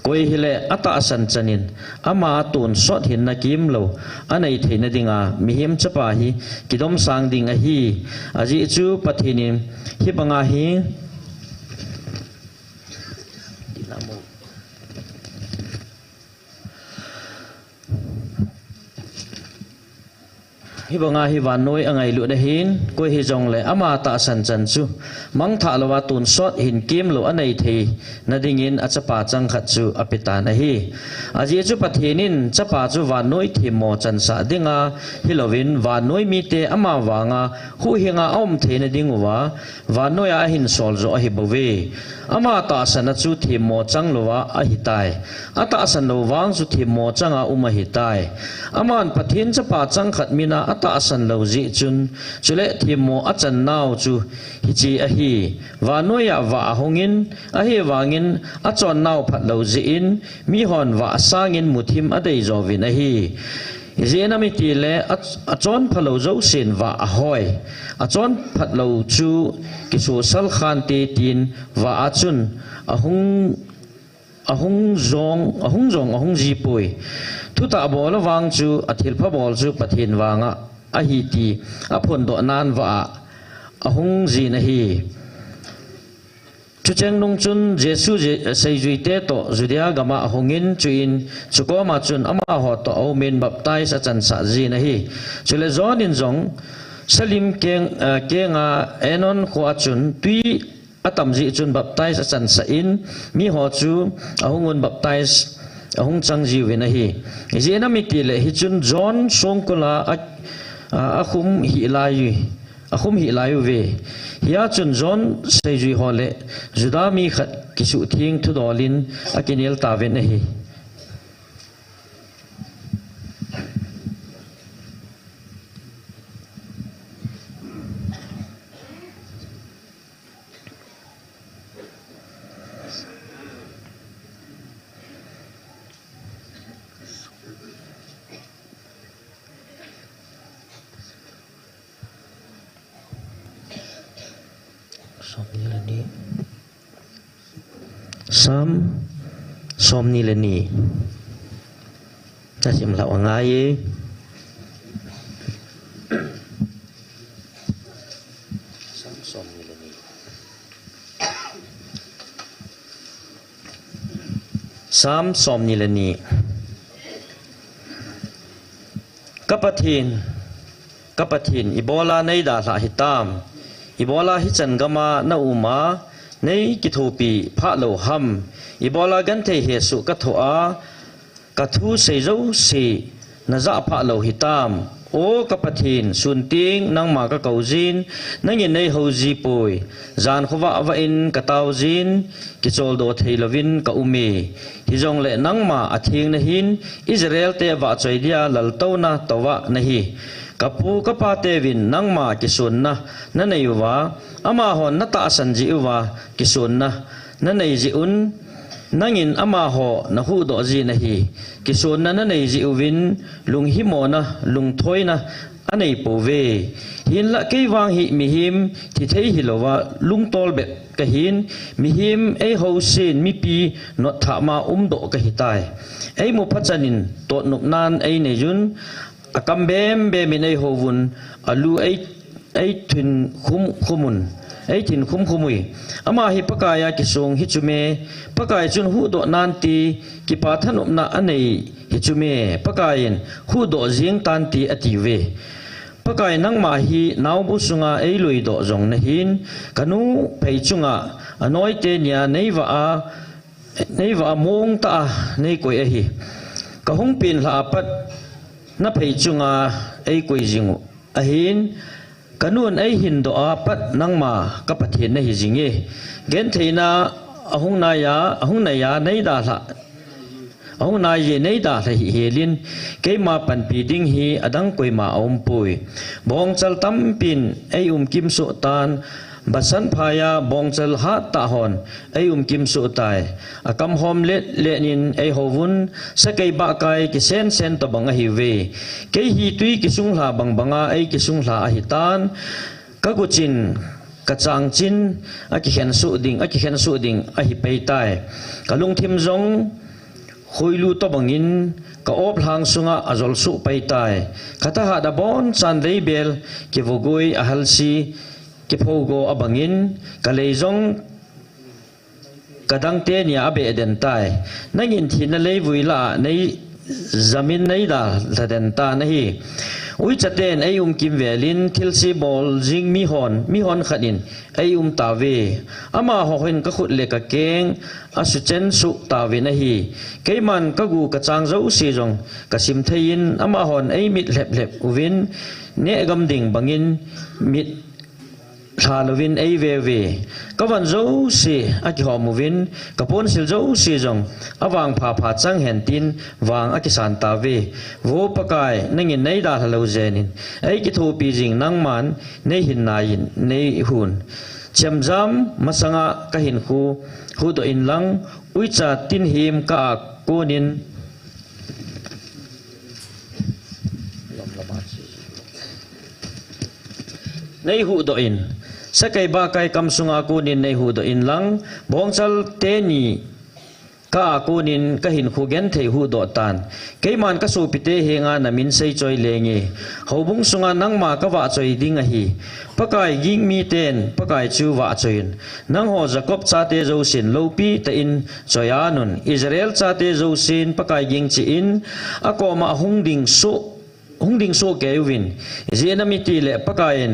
koi hile atahsan chanin, ama tonsot hinna kemlou anei theina dinga Mihem Chapa hi kidomsang ding ahi. Ajeh chu Pathen in hibanga hi Hibanga hi vannoi angailut ahin, koi hijongle ama tahsan chan chu mangthah louva tonsot hin kemlou anei theina dingin achapa changkhat chu apetan ahi. Ajeh chu Pathen in chapa chu vannoi themmo chansah dinga hilouvin, vannoi mite ama vanga huhhinga aum theina dinguva, vannoiya ahinsol joh ahibouve. Ama tahsan a chu themmo changlouva ahitai. Atahsan lou vang chu themmo changa um ahitai. Aman Pathen chapa changkhat mina atahsan lou jeh chun, chule themmo achannau chu hiche ahi. Vannoiya vah ahungin, ahivangin achonnau phatlou jeh in, mihon vah sangin muthim adeijouvin ahi. Ijeh inem itile, a, achonphalou jousen vah ahoi. Achonphatlou chu kisosal khante tin vah a chun ahung, ahung jong, ahung jong ahung jipoi. Thutah bol avang chu athilpha bol chu Pathen vanga ahi ti aphondoh nan vah a ahung jin ahi. Chucheng nung chun Jesu Je-, seijuite toh Judea gama ahungin, chuin chukoma chun amaho toh aumin baptize achansah jin ahi. Chule John in jong Salim keng, eh, kenga Aenon khoa chun twi atam jeh chun baptize achansah in, miho chu ahungun baptize ahung chang jiuvin ahi. Ijeh inem itile hichun John songkula a, a, akhum hih lai akhum hih lai uve. Hia chun John seijui ho le Juda mi khat kisuhtheng thudol in akinel tauvin ahi. Som ni le ni. Sam, som ni le ni. Nasim lou angai e. Sam, som ni le ni. Sam, som ni le ni. Ka Pathen, ka Pathen, ibola nei dalha hitam? Ibola hichan gama na uma, nei kithopi phah lou ham? Ibola genthei hesoh ka thoh a, ka thu sei jouse na jah phah lou hitam? O ka Pathen, sun teng nangma ka kou jin, nangin nei hou ji poi. Jan khovah vah in ka tao jin, kicholdo thei louvin ka um e. Hijongle nangma atheng nahin, Israel te vahchoi dia laltouna touva nahi. Ka pu ka pa teuvin nangma kisonna na nei uva, amahon na tahsan jeh uva kisonna na nei jeh un, nangin amaho na huhdoh jin ahi. Kisonna na nei jeh uvin lunghimona, lungthoina anei pouve. Hinlah kei vang hi mihem thithei hilouva lungtol bep kahin, mihem eihousen mipi notthah ma umdoh kahitai. Eimu phachan in totnopnan einei un, akam bembem in eihouvun, alu ei, eithin khum khumun, eithin khum khum ui. Ama hi Pakai a kisong hichu me, Pakai chun huhdoh nante, kipa thanopna anei hichu me, Pakai in huhdoh jeng tante atiuve. Pakai, nangma hi naobu sunga eiluidoh jong nahin, ka nu phei chunga anoite nia nei vah a, nei vah a mong tah a nei koi ahi. Ka hung penlhah a pat na phei chunga eikoi jing u ahin, ka nun eihin doh a pat nangma ka Pathen nahi jinge. Gentheina ahung nai a, ahung nai a nei dalha, ahung nai e, nei dalha hih helin, keima panpi ding hi adang koima aum poi. Bongchal tampin eium kimsoh tan, Basan phaiya bongchal hattah hon eium kimsoh tai. Akam hom let let in eihouvun, sakei bahkai kisensen tobang ahiuve. Kei hi tui kisunglha bangbanga eikisunglha ahitan, ka guchin, ka changchin akikhensoh ding, akikhensoh ding ahipei tai. Ka lungthim jong khoilu tobangin ka oplhang sunga ajolsoh pei tai. Ka thahat abonchan leibel kivogoi ahalse, kiphogo abangin ka lei jong ka dangte nia abeh den tai. Nangin thina leivui lah a nei jamin nei dalha den tan ahi. Uichaten eium kimvelin, thilse bol jing mihon, mihon khat in eium tauve. Amaho hin ka khut le ka keng asuchensoh tauvin ahi. Keiman ka gu ka chang jouse jong kasim theiyin, amahon eimit lhep lhep uvin, nehgam ding bangin mit lha louvin eive uve. Ka von jouse akihom uvin, ka ponsil jouse jong avang phapha chang hen tin vang akisan tauve. Vo Pakai, nangin nei dalha lou jenin, eikithopi jing nangman neihin naiyin neihun. Chemjam masanga ka hinkho huhdoh inlang, uicha tinhim kah a konin nei huhdoh in, sakei bahkai kam sunga konin nei huhdoh inlang, bongchal teni kah a konin ka hinkho genthei huhdoh tan. Keiman ka sopite henga na min seichoi lenge. Houbung sunga nangma ka vahchoi ding ahi. Pakai, ging miten Pakai chu vahchoiyun. Nangho Jacob chate jousen loupi tah in choiya nun. Israel chate jousen Pakai ging cheh in, akoma hung ding soh, hung ding soh kei uvin. Ijeh inem itile Pakai in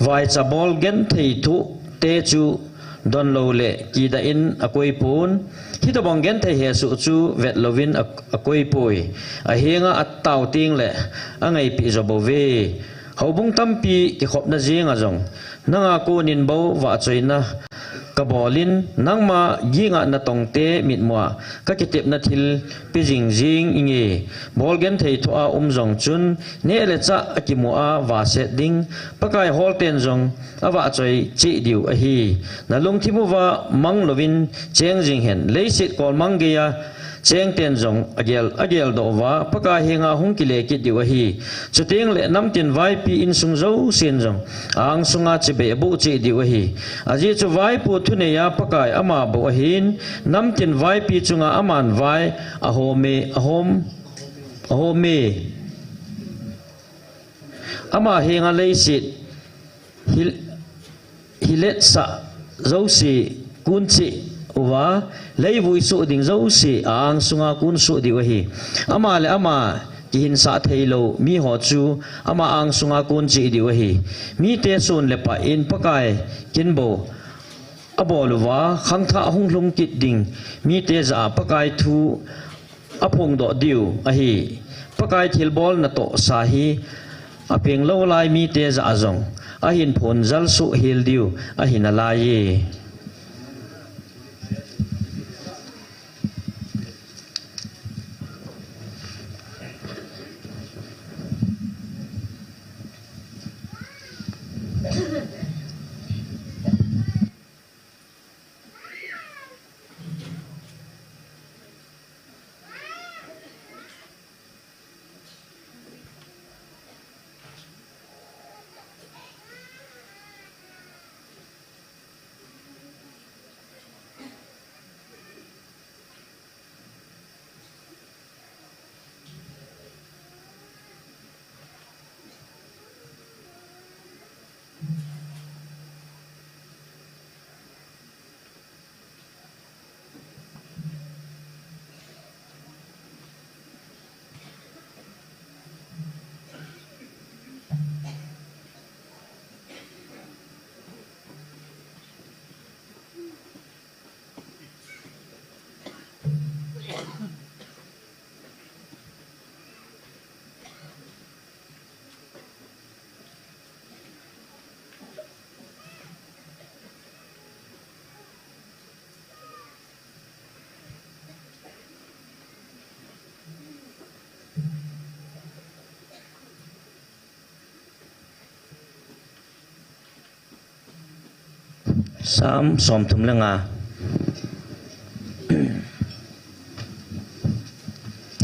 vaicha bol genthei thoh te chu donlou le kidah in akoi pon. Hitobang genthei hesoh chu vet louvin a, akoi poi. Ahenga atao tengle angaipeh jo bouve. Houbung tampi kikhopna jenga jong nanga konin bou vahchoina ka bolin, nangma ginga natongte mitmua ka kitepna thil pe jing jing inge. Bol genthei thoh a um jong chun, neh le chah akimu a vahset ding, Pakai holten jong avahchoi cheh diu ahi. Na lungthim uva mang louvin cheng jing hen, leiset kolmang geiya chengten jong agel, ageldoh uva, Pakai henga hung kile kit diu ahi. Chuteng le namtin vaipi insung jousen jong a-ang sunga chibai aboh cheh diu ahi. Ajeh chu vaipo thuneiya Pakai ama bou ahin, namtin vaipi chunga aman vai ahome, ahom, ahome. Ama henga leiset hi, hiletsah jouse kun cheh uva, leivui soh ding jouse a-ang sunga kun soh diu ahi. Ama le ama kihinsah theilou miho chu ama ang sunga kun cheh diu ahi. Mite sun le pah in Pakai kin bou abol uva, khangthah hung lhung kit ding mite jah a Pakai thu aphongdoh diu ahi. Pakai thilbol natohsa hi apeng lou lai mite jah a jong ahin phongjal soh hel diu ahi nalaiye. Sam somthum le nga.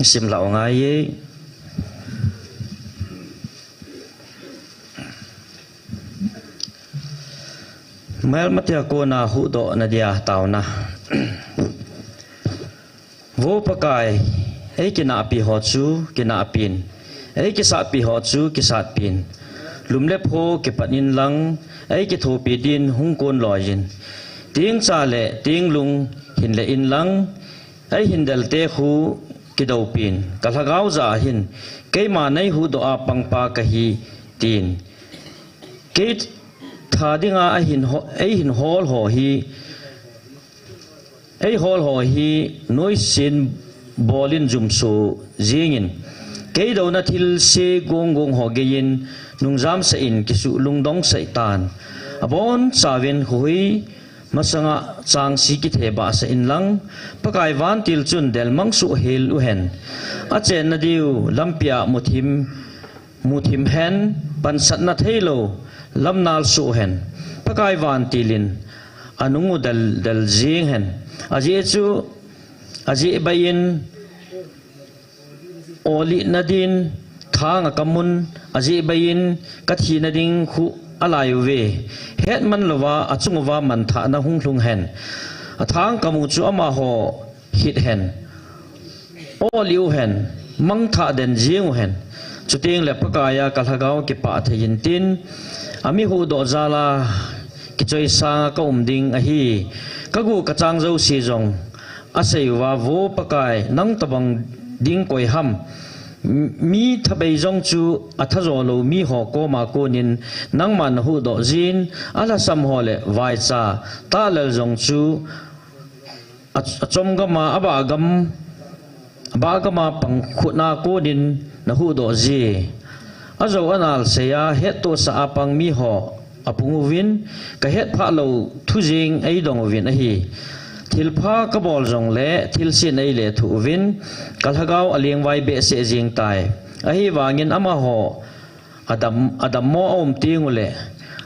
Sim lah u ngai e. Melmatea kona huhdoh nadia taona. Vo Pakai, eikinahpi ho chu kinahpin, eikisahpi ho chu kisatpin, lum le pho kipat inlang, eikithopi din hung kon loiyin, tingcha le tinglung hin le inlang, eihin delte khu kidopin, ka lhagao jah a hin, keima neihuhdoh a pangpa kahi, tin. Kei tha dinga ahin ho-, eihin hol ho hi, Eihol ho hi noisin bolin jumso jingin, kei douna thilse gong gong ho geiyin nungjamsah in kisuh lungdongsah tan. Abonchauvin khuhui masanga changsi kithebahsah inlang, Pakai vantil chun delmang soh hel uhen. Achenna diu lampia muthim muthim hen, pansatna theilou lamnal soh hen, Pakai vantilin anung u del, del jing hen. Ajeh chu, ajeh baiyin, olihna din thang a kamun, ajeh baiyin kathina ding khu alai uve. Hetman louva, achung uva manthahna hung lhung hen. Athang kamu chu amaho hit hen. Olih uhen, mangthah den jing uhen. Chuteng le Pakaiya ka lhagao kipah thei intin, ami huhdoh jal a kichoisang a kaum ding ahi. Kagu kachang jouse jong asei uva, Vo Pakai, nang tobang ding koi ham? Mi thabei jong chu athajo lou miho koma konin nangman nahuhdoh jin, alhasam ho le vaicha talel jong chu a, achom gama, abah gam, abah gama pang khutna konin nahuhdoh ji. Ajou anal seiya hettohsah a pang miho apung uvin, kahetphah lou thu jing eidong uvin ahi. Thilpha kabol jongle thilsen eilethuh uvin, ka lhagao alengvai behseh jing tai. Ahivangin amaho adam, adammo aum tengule,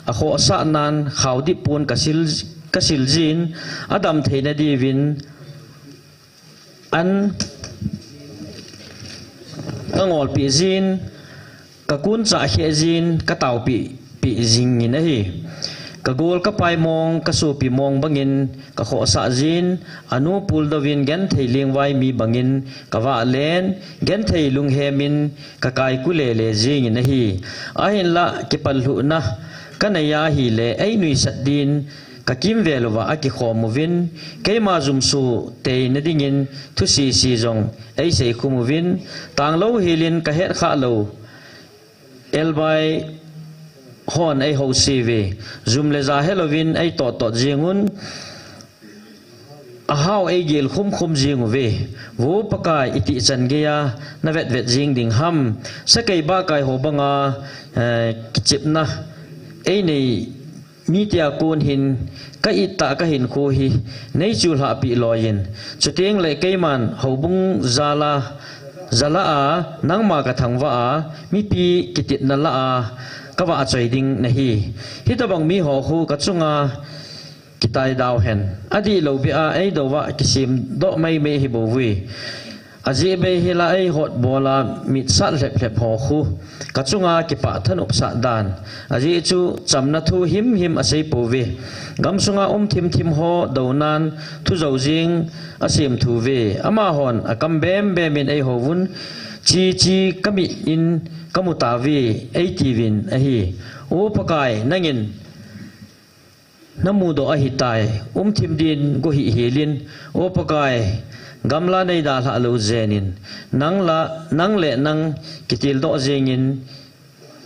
akhohsahnan khaodip pon kasil, kasil jin, adam theina diuvin, An ka ngolpeh jin, ka kun chah kheh jin, ka taopeh peh jingin ahi. Ka gol ka pai mong, ka sopi mong bangin ka khohsah jin, anu puldouvin genthei lengvai mi bangin ka vahlen, genthei lunghemin ka kaiku lele jingin ahi. Ahinlah kipallhuhna ka nei ahile ei nuisat din, ka kimvel uva akikhom uvin, keima jumso teina dingin thusese jong ei seikhum uvin, tanglou helin ka hetkhah lou elbai hon ei houseuvin, jum le ja helouvin ei tottot jingun, ahao ei gel khumkhum jinguve. Vo Pakai, itih chan geiya na vetvet jing ding ham? Sakei bahkai ho banga, eh, kichepna ei nei mite a kon hin ka ittah ka hinkho hi nei chulhahpeh loiyin, chuteng le keiman houbung jala, jalah a nangma ka thangvah a, mipi kitepna lah a ka vahchoi ding nahi. Hitobang miho khu ka chunga kitaidau hen. Adihlou beh a eidouva kisemdoh maimai hibouve. Ajeh bei hila eihotbola mitsat lheplhep ho khu ka chunga kipah thanopsah dan. Ajeh chu chamna thu himhim aseipouve. Gamsunga um thimthim ho dounan thu joujing asemthuve. Amahon akam bembem in eihouvun, cheche ka mit in ka mutauve, eitiuvin ahi. O Pakai, nangin na mudoh ahitai, um thim din go hih helin, O Pakai, gamla nei dalhah lou jenin, nang la, nang le nang kitildoh jengin,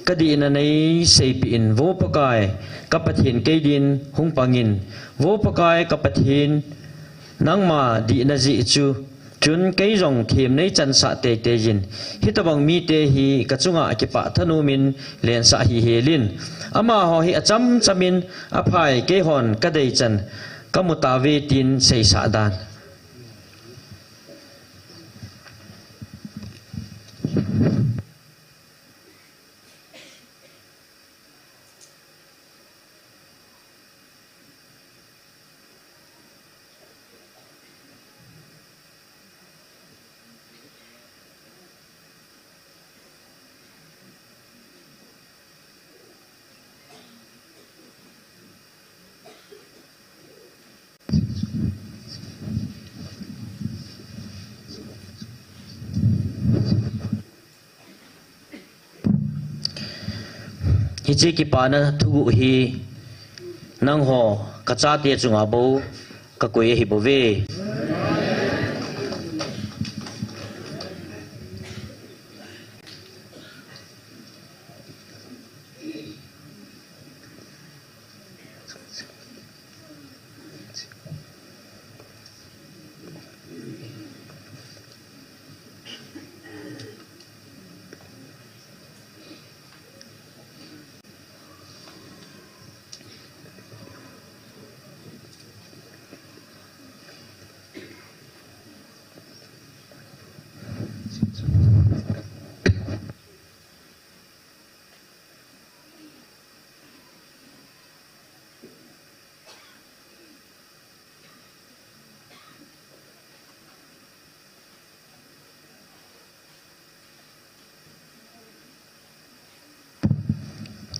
ka dihna nei seipeh in, Vo Pakai, ka Pathen kei din hung pangin, Vo Pakai, ka Pathen, nangma dihna jeh chu, chun kei jong them nei chansah teitei jin, hitobang mite hi ka chunga kipah thanom in lensah hih helin. Amaho hi achamcham in aphai, keihon ka deichan ka mutauve tin seisah dan. Hiche kipana thuguh hi nangho ka chate chunga bou ka koi ahibouve.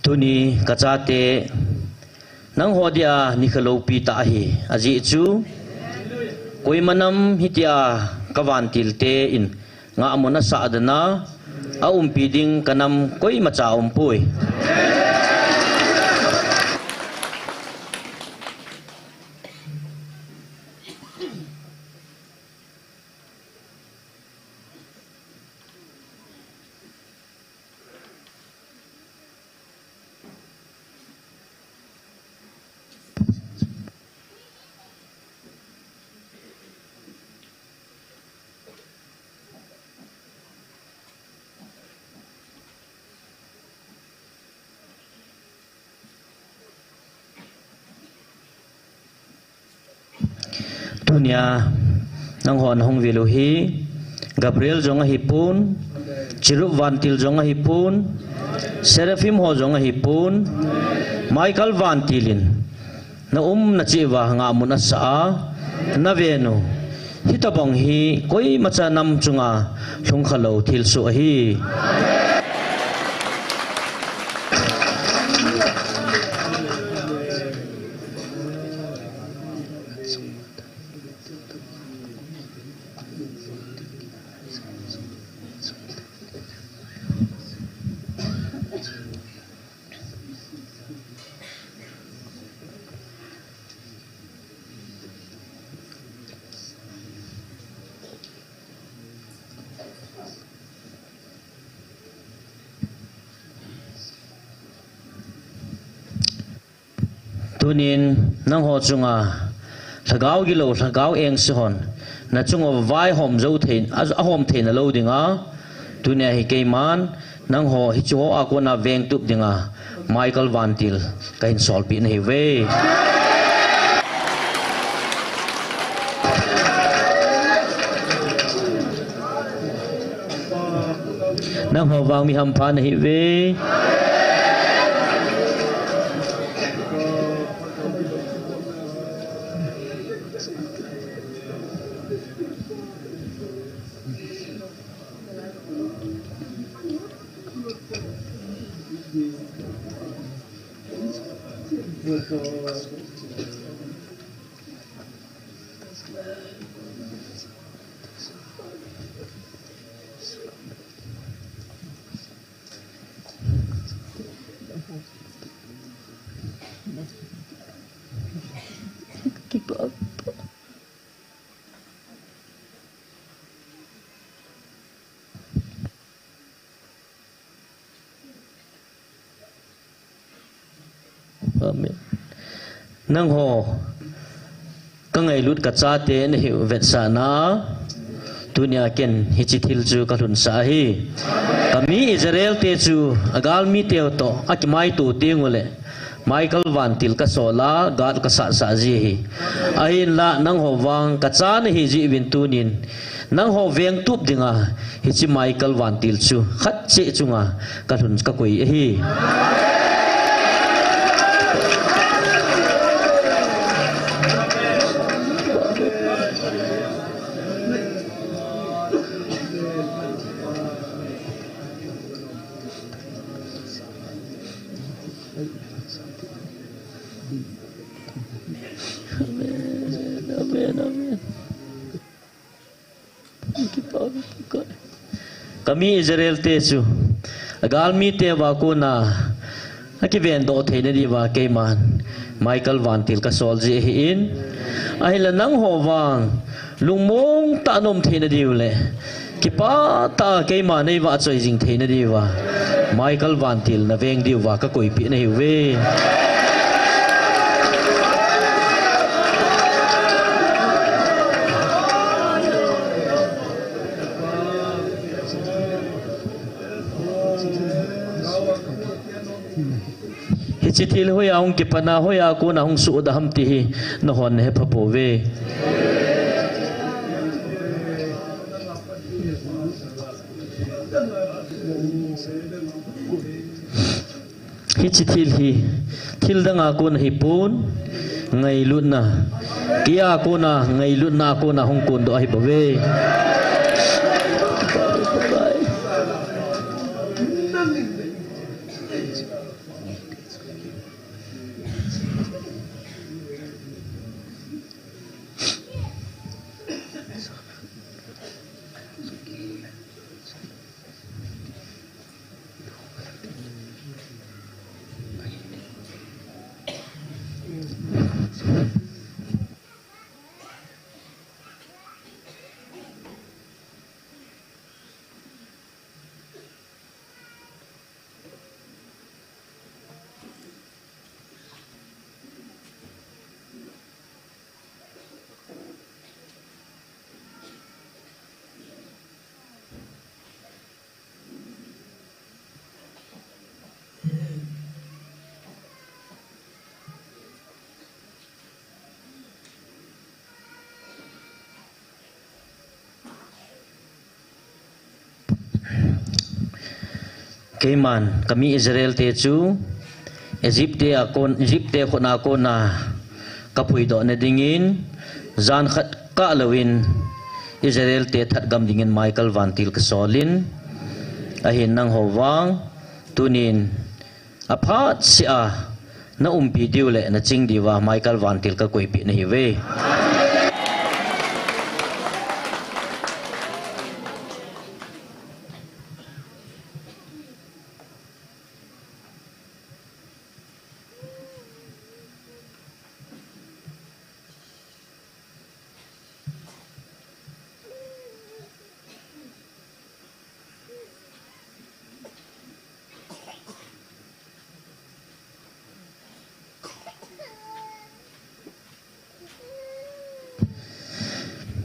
Tuni ka chate, nangho dia nikho loupi tah ahi, ajeh chu koima nam hitia ka vantil te in ngahmun asah dan a, aumpi ding ka nam koimacha aumpoi. Tunia nanghon hung vil u hi Gabriel jong ahipon, Cherub vantil jong ahipon, Seraphim ho jong ahipon, Michael vantil in na um na cheh uva ngahmun asah a, na ven u. Hitobang hi koimacha nam chunga lhungkhalou thilsoh ahi. Tunin nangho chunga lhagao gilou, lhagao engse hon nachunga vaihom jou thei, a, ahom theina lou dinga, tunia hi keiman nangho hicheho a kona vengtup dinga Michael Vantil kahin solpeh nahiuve. Nangho vang mi hampha nahiuve. Amen. Nangho, kangailut kachate nahiu vetsahna, tunia ken hiche thil chu kalhunsah ahi. Kami Israel te chu agalmi teu toh akimaito tenguleh, Michael Vantil kasola, Gath kasatsah ji ahi. Ahinla nangho vang kacha nahi jeh uvin tunin, nangho vengtup dinga hiche Michael Vantil chu khatcheh chunga kalhun kakoi ahi. Amen, amen, amen. Kami Israel te chu agalmi teu a kona akivendoh theina diuva keiman Michael Vantil kasol ji ahin. Ahinla nangho vang lungmong tah a naum theina diu le kipah tah a keima neivahchoi jing theina diuva Michael Vantil naveng diuva kakoipeh nahiuve. Hiche thil hoiya hung kipan a, hoiya kona hung sohda ham ti hi nahon nahe phapouve. Hiche thil hi thil danga kona hipon, ngailutna, keia kona, ngailutna a kona hung kondoh ahibouve. Keiman kami Israel te chu Egypt te a kon, Egypt te khut a kona kapuidoh na dingin, jan khat kah louvin Israel te that gam dingin Michael vantil ka sol in, ahin nangho vang, tunin aphat sia na umpi diu le na ching diuva Michael vantil ka koipi nahi ve.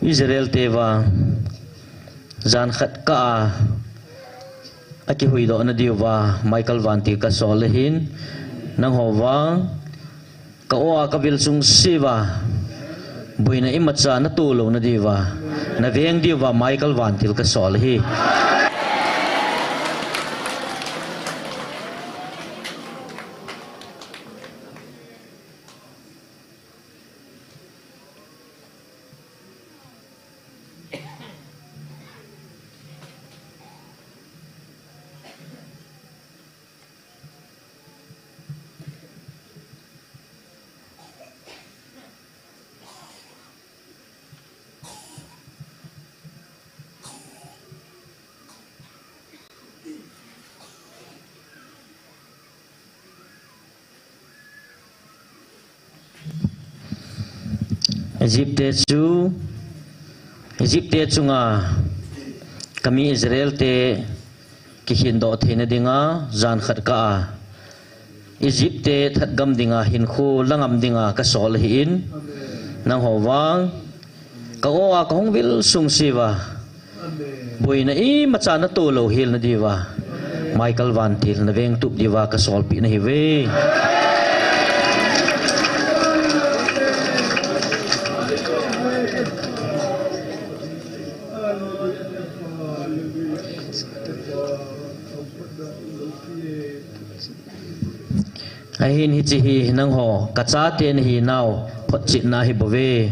Israel te vang, jan khat kah a, akihuhdoh na diuva, Michael vantil ka sol ahin, nangho vang, ka aw a ka vil sung siuva, boina imacha na tolou na diuva, na veng diuva, Michael vantil ka sol ahi. Egypt te chu, Egypt te chunga kami Israel te kikhindoh theina dinga jan khat kah a Egypt te that gam dinga hinkho la ngam dinga ka sol ahin, nangho vang, ka aw a ka hung vil sung siuva, boina imacha na tolou hel na diuva, Michael vantil na veng tup diuva ka solpi nahi ve. Ahin hiche hi nangho ka chate nahinau photchetna ahi bouve.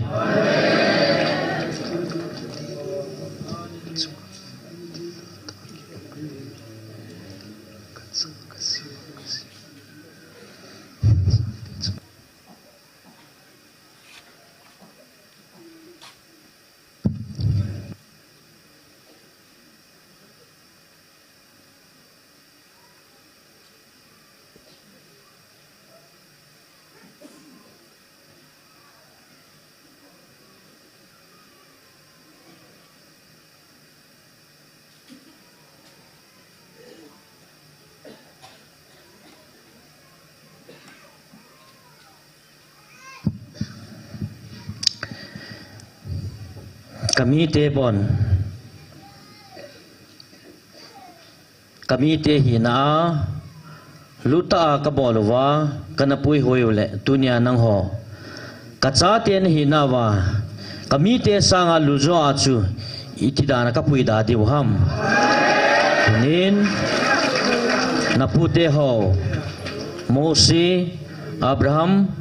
Kamite bon, kamite hina a, lutah a kabol uva, kana puihoi u le, tunia nangho kachate nahinauva, kamite sanga luljo a chu, iti dan a kapuida diu ham? Tunin, napute ho, Mose, Abraham,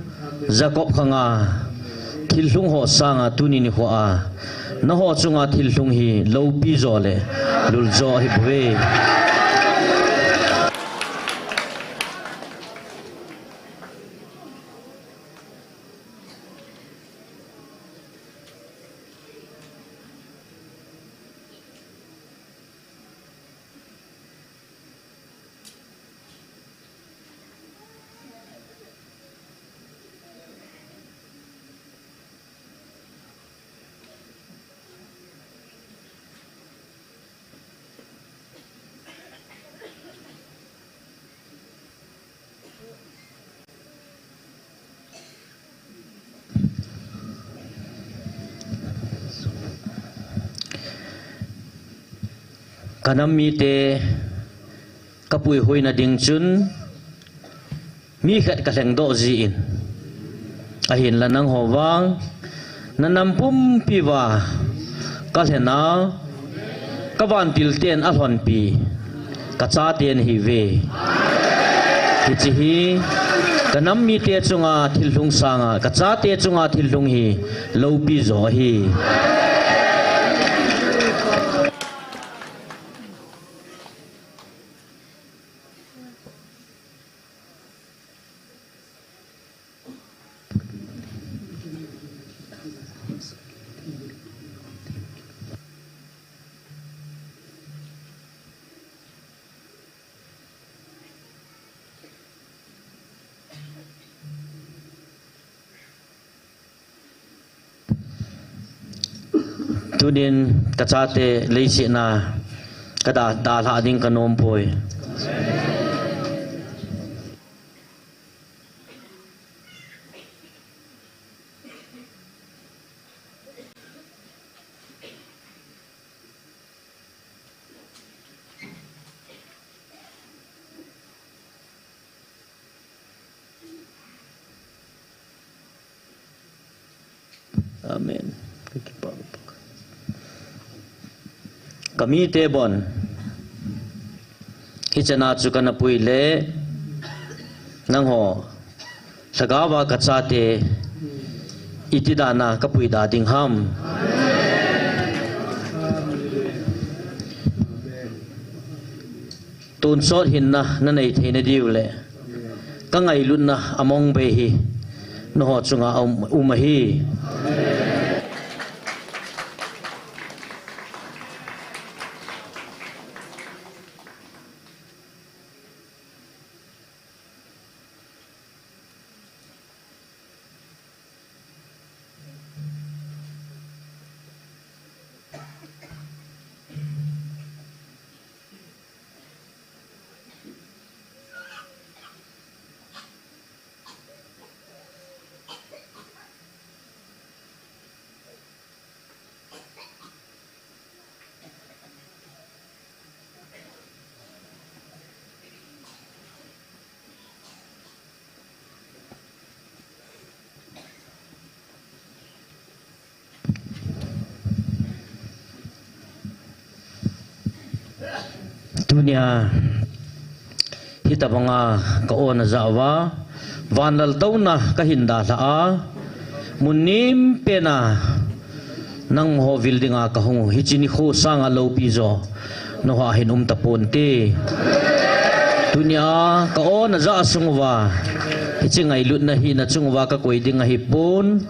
Jacob khanga thilhlung ho sanga tuni nikho a, naho chunga thilhlung hi loupi jo le luljo ahi bouve. Kanam mite kapuihoina ding chun, mi khat kalhengdoh jin, ahinla nangho vang, nanam pumpi uva kalhen a, kavantil ten alhonpi, kachate nahiuve. Hiche hi, kanam mite chunga thilhlung sanga, kachate chunga thilhlung hi, loupi jo ahi. Tunin kachate leiset a kada, dalhah ding kanom poi. Amen. Kamite bon. Hichana chu kana pui le nangho lhagaova kachate iti dana kapui da ding ham. Tonsot hinna nanei theina diu le kangailutna among bei hi nangho chunga um, um ahi. Tunia hitabanga ka-on ajah uva, vanlal touna kahin dalhah a, mun nempena nangho vil dinga kahung u, hiche nikho sanga loupi jo nangho hin um taponte. Tunia ka-on ajah sung uva, hiche ngailutna hi nachung uva kakoi ding ahipon,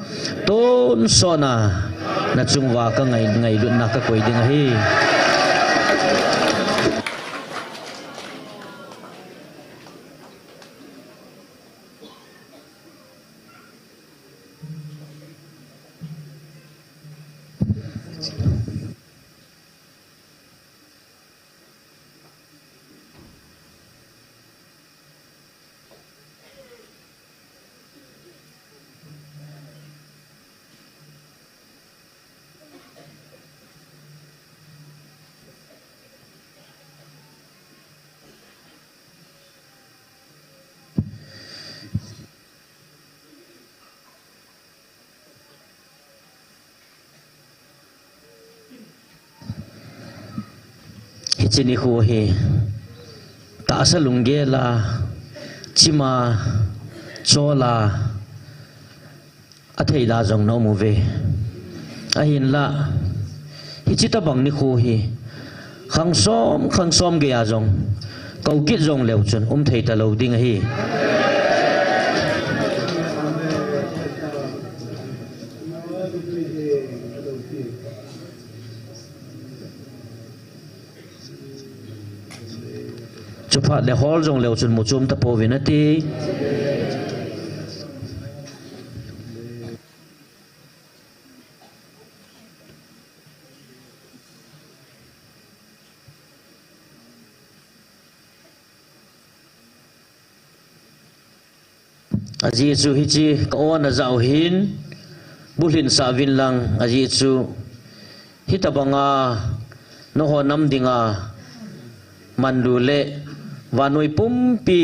tonsotna nachung uva kangai, ngailutna kakoi ding ahi. Hiche nikho hi tahsa lunggel a, chim a, chol a, athei da jong na um uve. Ahinla, hiche tabang nikho hi khang som, khang som geiya jong kou kit jong leu chun um thei talou ding ahi. Chuphat le hol jong leu chun muchom tapouvin ati. Ajeh chu hiche ka-on ajah u hin, bulhinsah uvin lang, ajeh chu hitabanga nangho nam dinga manlu le vannoi pumpi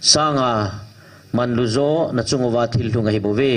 sanga manlu jo nachung uva thil lhung ahibouve.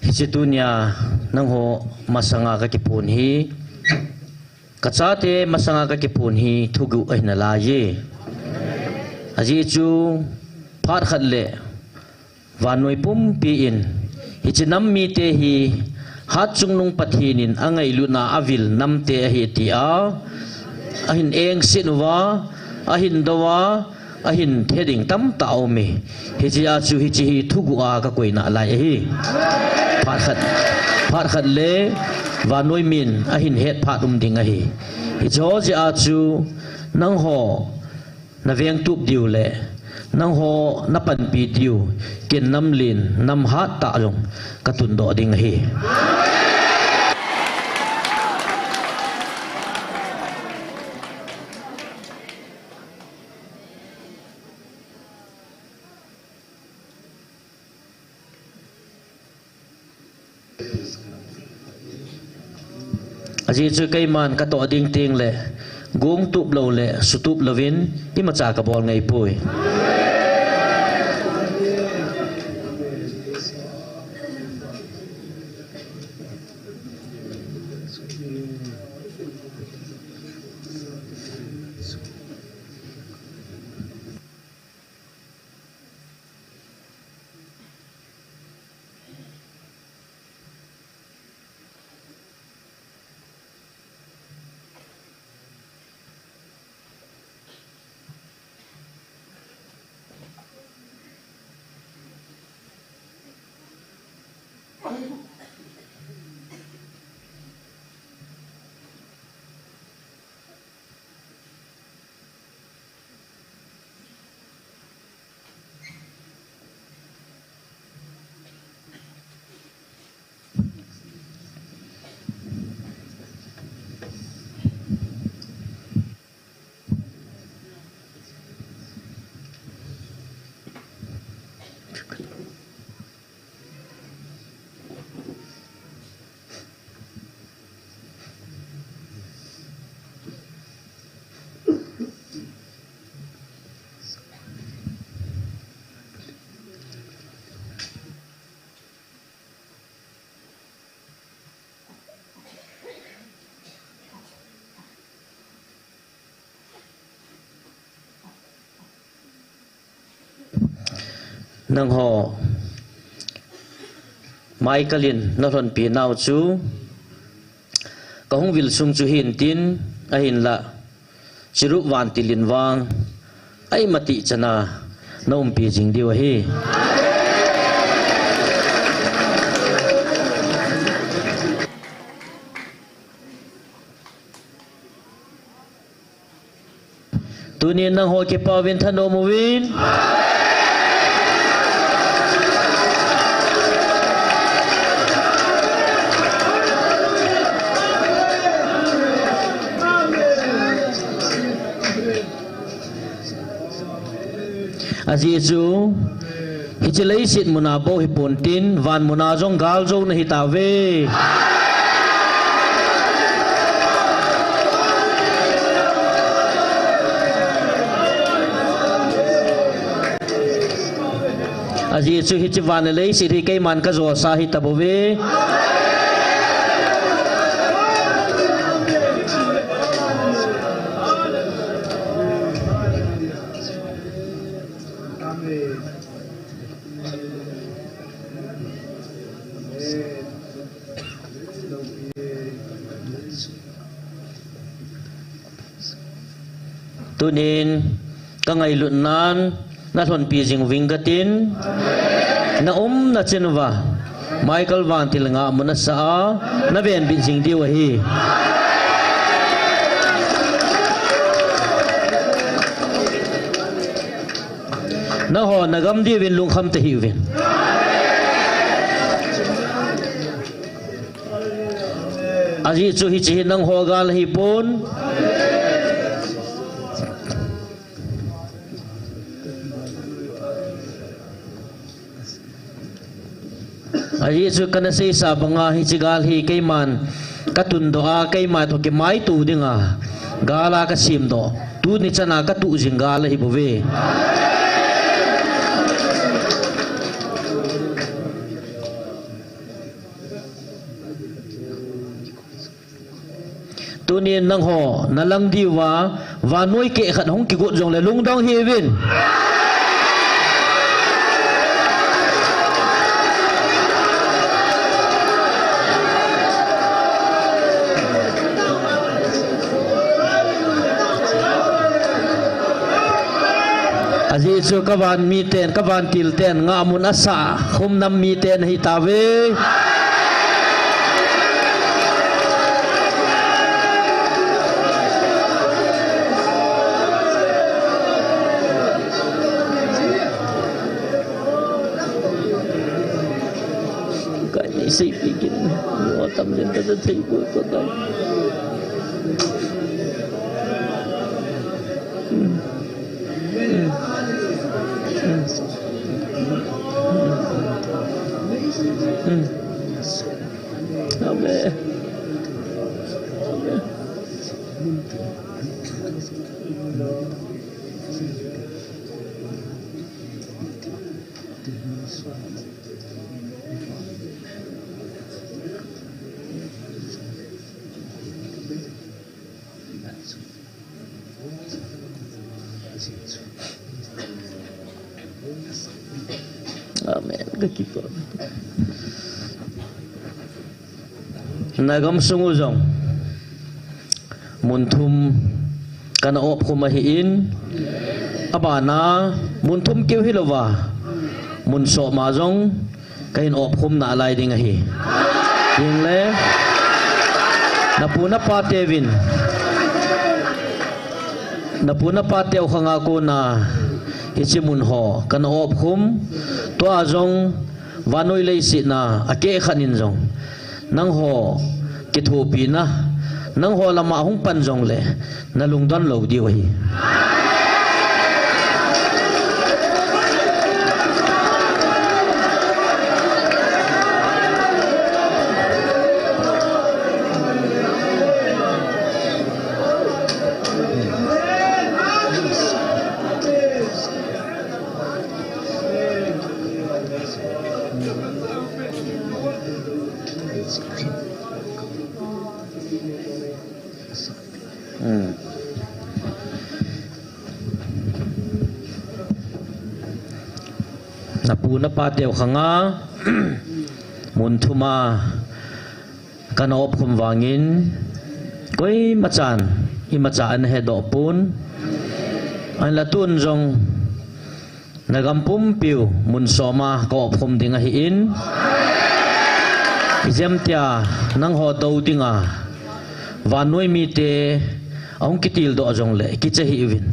Hiche tunia nangho masanga kakiphon hi, kachate masanga kakiphon hi thuguh ahi nalaiye. Ajeh chu phat khat le vannoi pumpi in hiche nam mite hi Hatchungnung Pathen in angailutna avil namte ahi tia ahin engset uva, ahin dou a, ahin theding tamtah aume. Hichea chu hiche hi thuguh a kakoina lai ahi. Phat khat, phat khat le vannoi min ahin het phat um ding ahi. Hiche ho jeh a chu nangho navengtup diu le nangho napanpi diu, ken namlen namhat tah jong katundoh ding ahi. Ajeh chu keiman katoh ding tengle gongtup lou le sutup louvin imacha kabol ngeipoi. Nangho Michael in nalhonpi nau chu kahung vil sung chu hintin, ahinlah Chirup Vantil in vang ahi mati chana naumpi jing diu ahi. Tunin nangho kipah uvin thanom uvin. Ajeh chu hiche leiset muna bou hipontin, van muna jong galjou nahi tauve. Ajeh chu hiche van le leiset hi keiman kajolsa ahi tabouve. Tunin kangailutnan nalhonpi jing uving katin, naumna chan uva Michael Vantil ngahmun asah a navenbit jing diu ahi. Nangho nagam diuvin lungkham tahih uvin. Ajeh chu hiche hi nangho gal ahipon. Ajeh chu kana seisa banga hiche gal hi keiman katundoh a, keima toh kimaito dinga gal a kasemdoh, tuni chana katuh jing gal ahibouve. Tunin nangho, nalang diuva, vannoi keh khat hung kigot jongle lungdong hih uvin. Ajeh chu kavan miten, kavantil ten, ngahmun asah, khum nam miten ahitauve. Kai ni sei pi kin, wa tam den ta ta thei ko ko dai. Amen. Amen. Ka kipah. Nagam sung u jong mun thum kana op khum ahin, abana mun thum keu hilouva, mun som a jong kahin op khum nalai ding ahi. Hinle, napu napa teuvin, napu napa teu khanga kona hiche mun ho kana op khum, tua jong vannoi leiset a akeh khat in jong nangho kithopina, nangho lama hung pan jongle, nalungdon lou diu ahi. Hmm. Napu napa teu khanga mun thum a kana op khum vangin, koimachan imacha ana hedoh pon. Ahinla tun jong nagam pumpiu mun som a ka op khum ding ahin, ijemtia nangho dou dinga vannoi mite ahung kitildoh jongle kicha hih uvin.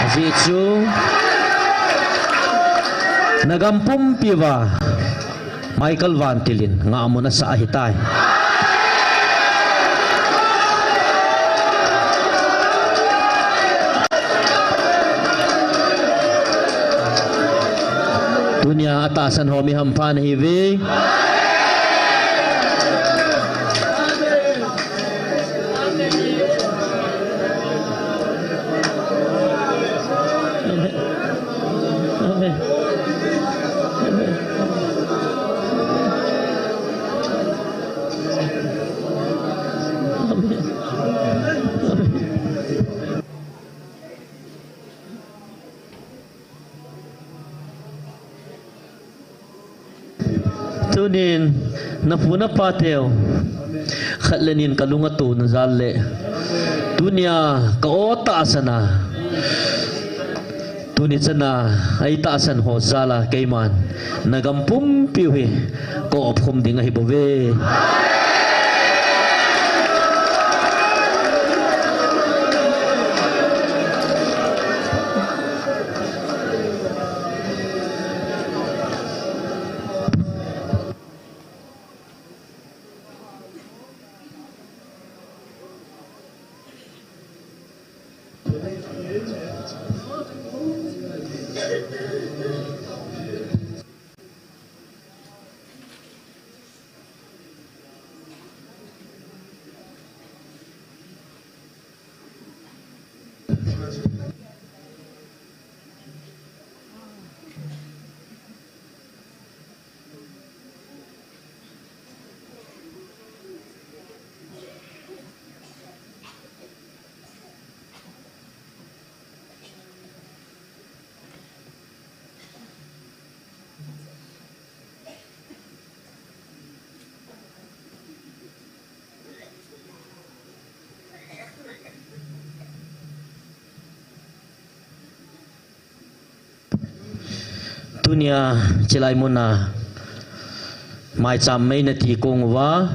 Ajeh chu nagam pumpiuva Michael Vantil in ngahmun asah ahitai. Tunia atahsan ho mi hampha nahiuve. Tunin, napu napa teu khat le ni in kalung atona jal le, tunia ka o tahsan a, tuni chana ei tahsan ho jal a keiman nagam pumpiu hi ka op khum ding ahi bouve. Tunia chilai muna maicham mei nati kong uva,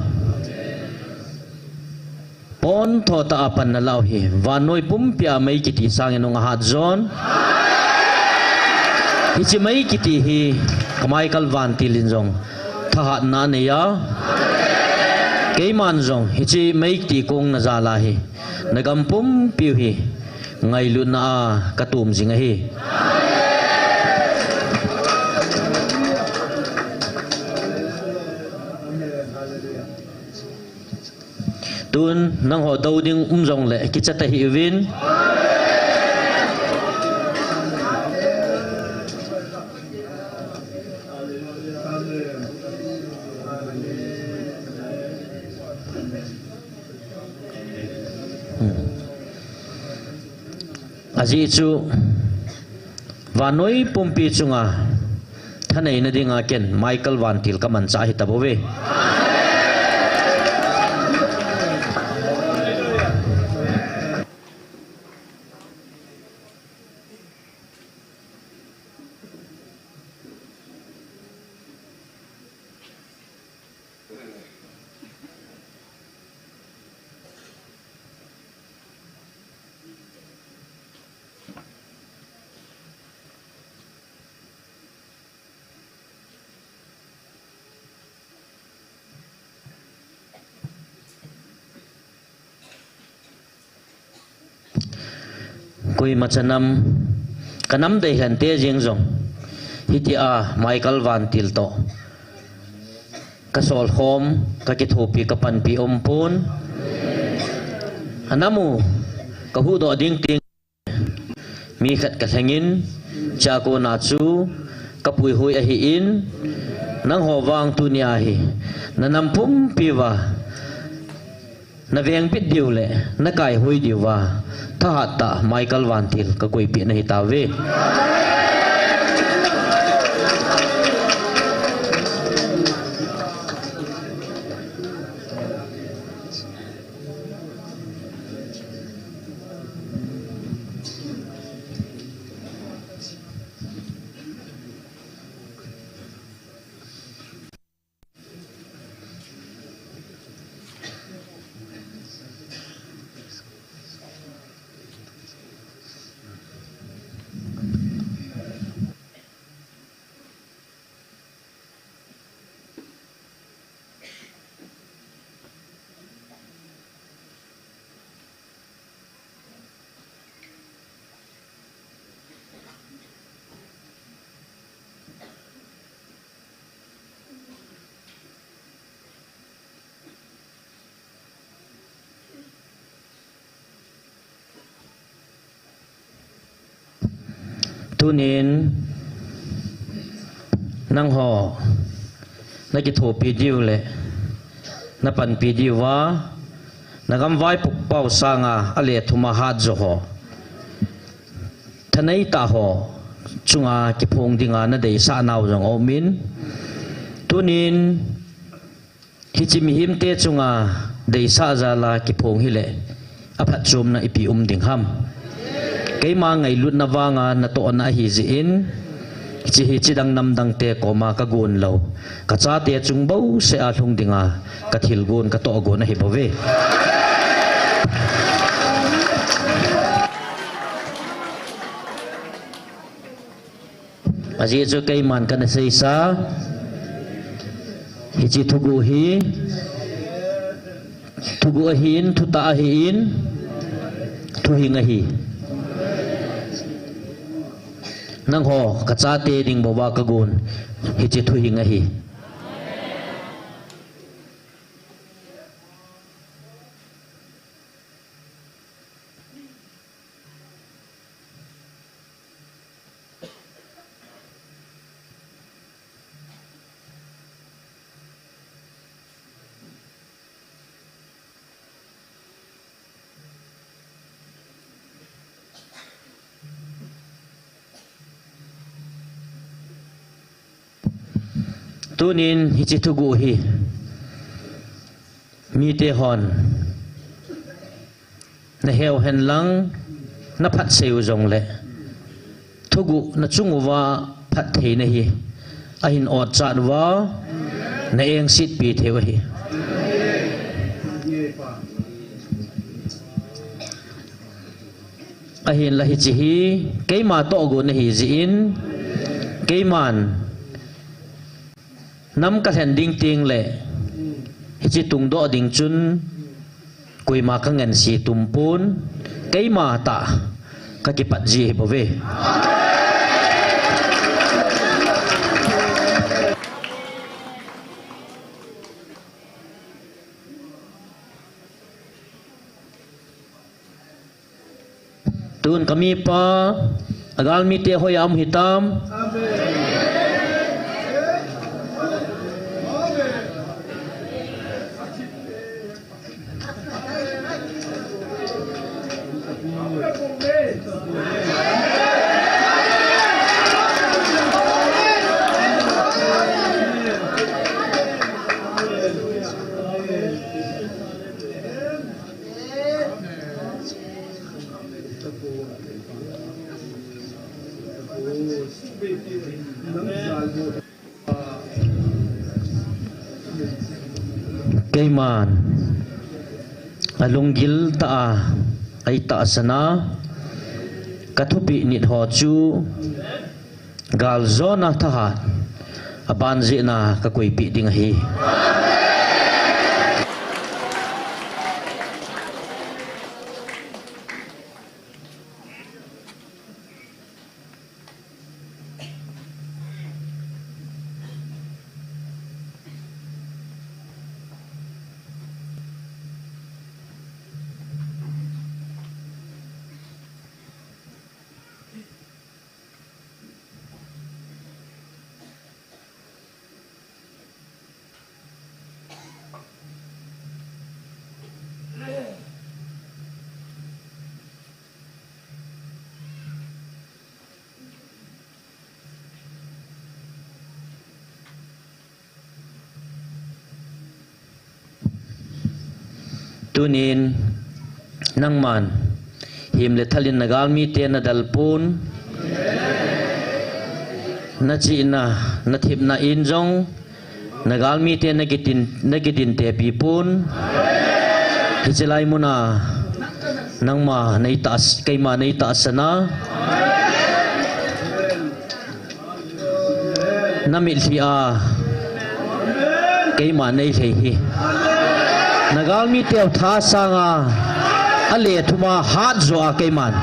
pon tho ta a pan nalau hi vannoi pumpi a mei kiti sangin hung ahat jon. Hiche mei kiti hi ka Michael Vantil in jong thahatna anei a, keiman jong hiche mei kiti kong najal a hi nagam pumpiu hi ngailutna a katum jing ahi. Tun nangho dou ding um jongle kicha tahih uvin. Ajeh chu vannoi pumpi chunga thaneina dinga ken Michael Vantil kamanchah ahi tabouve. Koima chanam, kanam deilhen te jeng jong hitia Michael Vantil toh kasol khom, kakithopi, kapanpi umpon. Anam u kahuhdoh ding ting mi khat kalhengin, chakona chu kapuihoi ahin, nangho vang tunia hi nanam pumpi uva navengbit diu le nakaihoi diuva thahat tah Michael Vantil kakoipeh nahi tauve. Tunin nangho nakithopi diu le napanpi diuva, nagam vaipoh pao sanga alet thuma hatjo ho, thanei tah ho chunga kiphong dinga nadeisah nau jong aumin, tunin hiche mihemte chunga deisah jala kiphong hile aphatchomna ipi um ding ham? Keima ngailutna vanga natohna ahi jeh in, hiche hi chidang namdangte koma kagon lou, kachate chung bouseh a lhung dinga kathilgon katohgon ahibouve. Ajeh chu keiman kana seisa, hiche thuguh hi thuguh ahin, thutah ahin, thuhing ahi. Nangho kachate ding bouva kagon, hiche thuhing ahi. Tunin hiche thuguh hi mite hon naheu henlang, naphat sei u jongle, thuguh nachung uva phattheina hi ahin otchat uva, na engsetpi thei u ahi. Ahinla hiche hi keima tohgon ahi jeh in, keiman nam kalhen ding teng le hiche tungdoh ding chun koima kangense tumpon, keima tah kakipat ji ahi bouve. Tun kamipa, agalmite hoiya um hitam. Keiman alunggil tah a, eitahsan a, kathupeh nit ho chu galjona thahat a banjehna kakoipeh ding ahi. Tunin nangman him le thalin nagalmite nadalpon, nachihna, nathepna in jong nagalmite nakitin, nakitin tepi pon. Hiche lai muna nangma neitahs-, keima neitahsan a, namitlhi a keima neilhei hi, nagalmite u tha sanga alethum a hatjo a keiman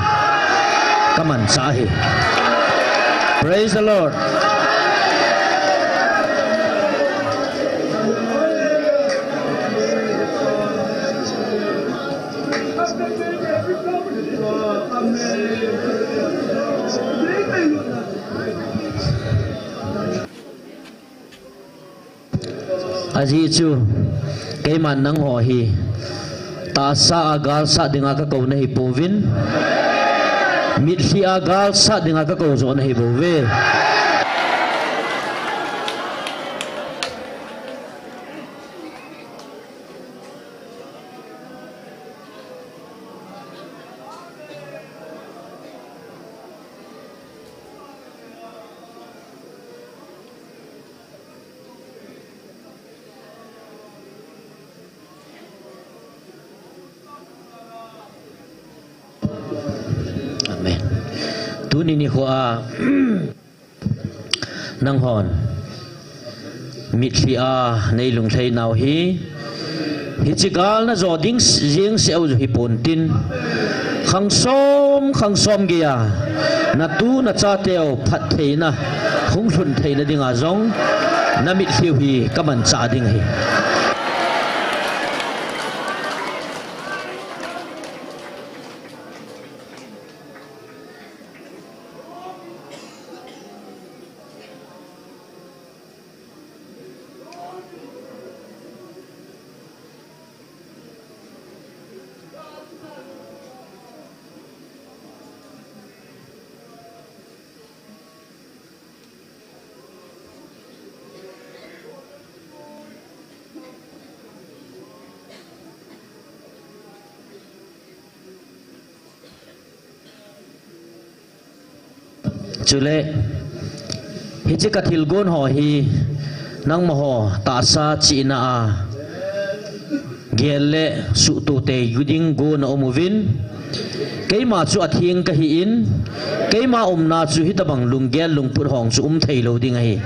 kamanchah ahi. Praise the Lord. Ajeh chu keiman nangho hi tahsa a galsat dinga kakou nahipouvin, mitlhi a galsat dinga kakou joh nahibouve. Amen. Tuni nikho a nanghon mitlhi a neilunglhai nau hi, hiche gal najo ding s-, jeng seh u hi pontin, khangsom, khangsom geiya natu nachateu phattheina hunglhun theina dinga jong namitlhi u hi kamanchah ding ahi. Chule, Hiche kathilgon ho hi nangma ho tahsa chihna a gel le suhtoh tei ding gona um uvin. Keima chu atheng kahin, keima umna chu hitabang lunggel lungput hong chu um thei lou ding ahi.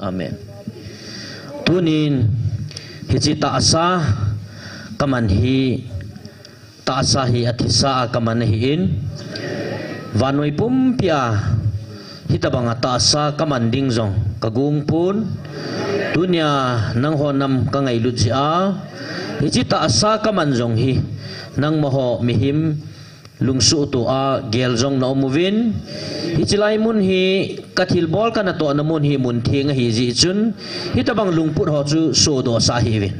Amen. Tunin hiche tahsa kaman hi, tahsa hi athisa a kaman ahin, vannoi pumpia hitabanga tahsa kaman ding jong kagong pon. Tunia nangho nam kangailut jeh a, hiche tahsa kaman jong hi nangma ho mihem lungsuhtoh a gel jong na um uvin. Hiche lai mun hi kathilbol kanatohna mun hi mun theng ahi jeh chun, hitabang lungput ho chu sodoh sah hih uvin.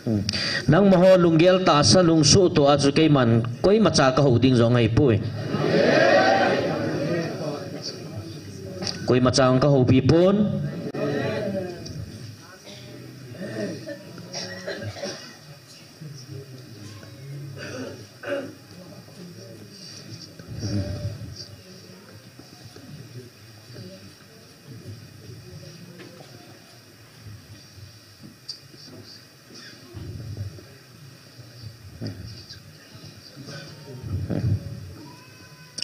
Hmm. Nangma ho lunggel tahsa lungsuhtoh a chu keiman koimacha kahou ding jong ahipoi. Koimacha kahoupi pon.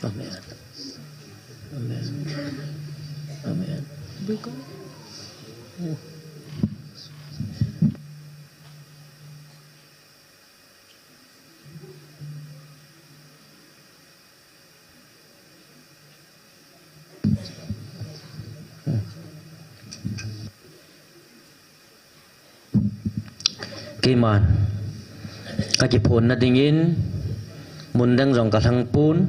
Amen. Amen. Amen. Keiman kakiphonna dingin mun dang jong kalhang pon.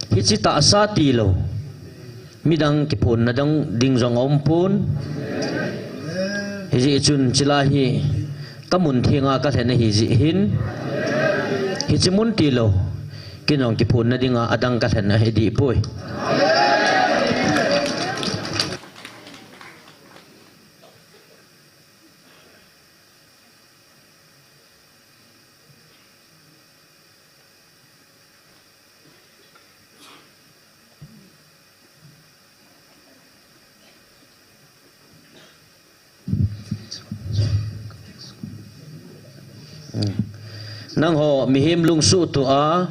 Hiche tahsa tilou midang kiphonna dang ding jong aum pon. Hijeh chun hiche lai hi kamun thenga kalhen ahi jeh hin, hiche mun tilou kei jong kiphonna dinga adang kalhen ahi dehpoi. Nangho mihem lungsuhtoh a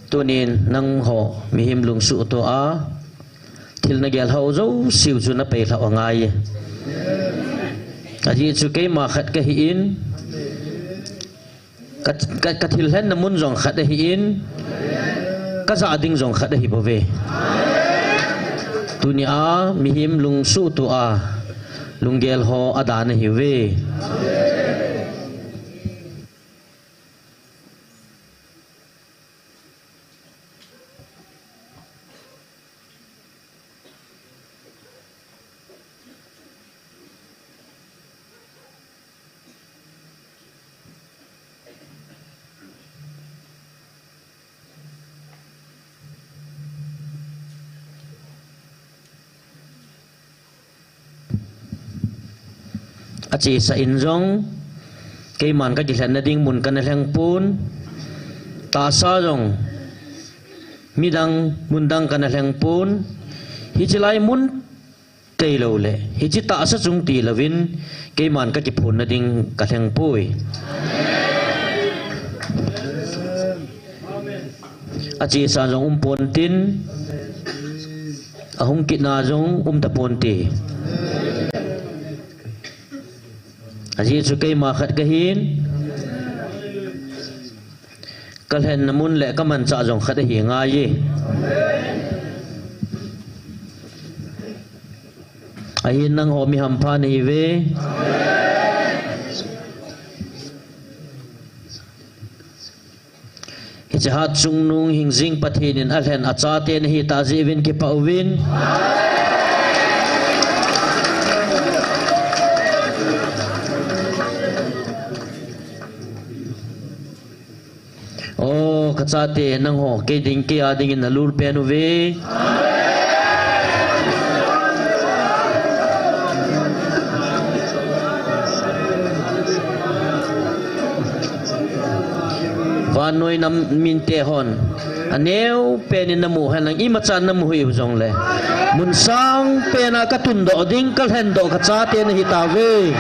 Tunin nangho mihem lungsuhtoh a thil nagel ho jouseu chu napei lhah angaiye. Ajeh chu keima khat kahin, ka, ka, kathil lhenna mun jong khat ahin, kajah ding jong khat ahi bouve. Tunia mihem lungsuhtoh a lunggel ho adan ahiuve. Achesa in jong, keiman kakilhenna ding mun kana lheng pon. Tahsa jong, midang, mundang kana lheng pon. Hiche lai mun tilou le, hiche tahsa chung tilouvin, keiman kakiphonna ding kalheng poi. Achesa jong um ponte, ahung kitna jong um taponte. Ajeh chu keima khat kahin, kalhenna mun le kamanchah jong khat ahi ngai e. Ahin nangho mi hampha nahiuve. Hiche Hatchungnung Hingjing Pathen in alhen achate nahitah jeh uvin kipah uvin. O, kachate nangho, kei ding, kei a dingin nalul pen uve. Vannoi nam mite hon, aneo penin namu henlang, imacha namu hiu jongle, mun sang pena katundoh ding, kalhendoh kachate nahitauve.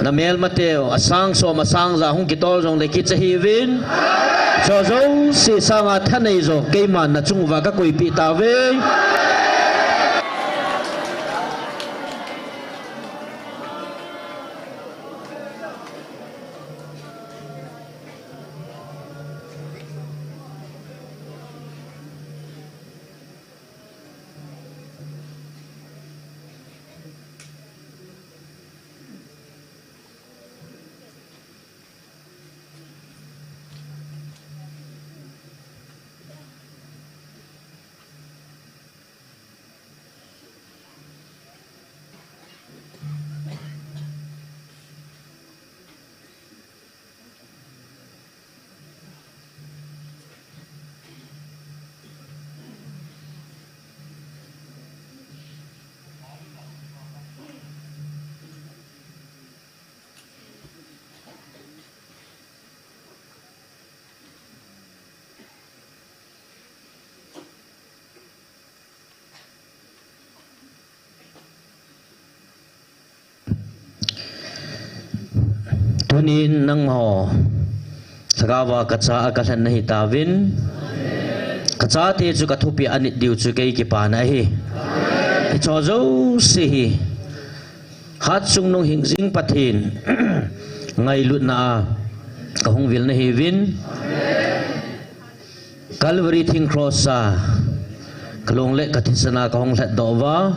Namelmateu, asang som, asang ja hung kitol jongle kicha hiuvin. Hicho jouse sanga thanei jo, keiman nachung uva kakoipeh tauve. Tunin nangho, lhagaova kacha a kalhen nahitauvin, kachate chu kathupeh anit diu chu kei kipana ahi. Hicho jouse hi, Hatchungnung Hingjing Pathen ngailutna a kahung vil nahiuvin. Calvary thing cross a kalong le kathisan a kahung lhatdoh uva,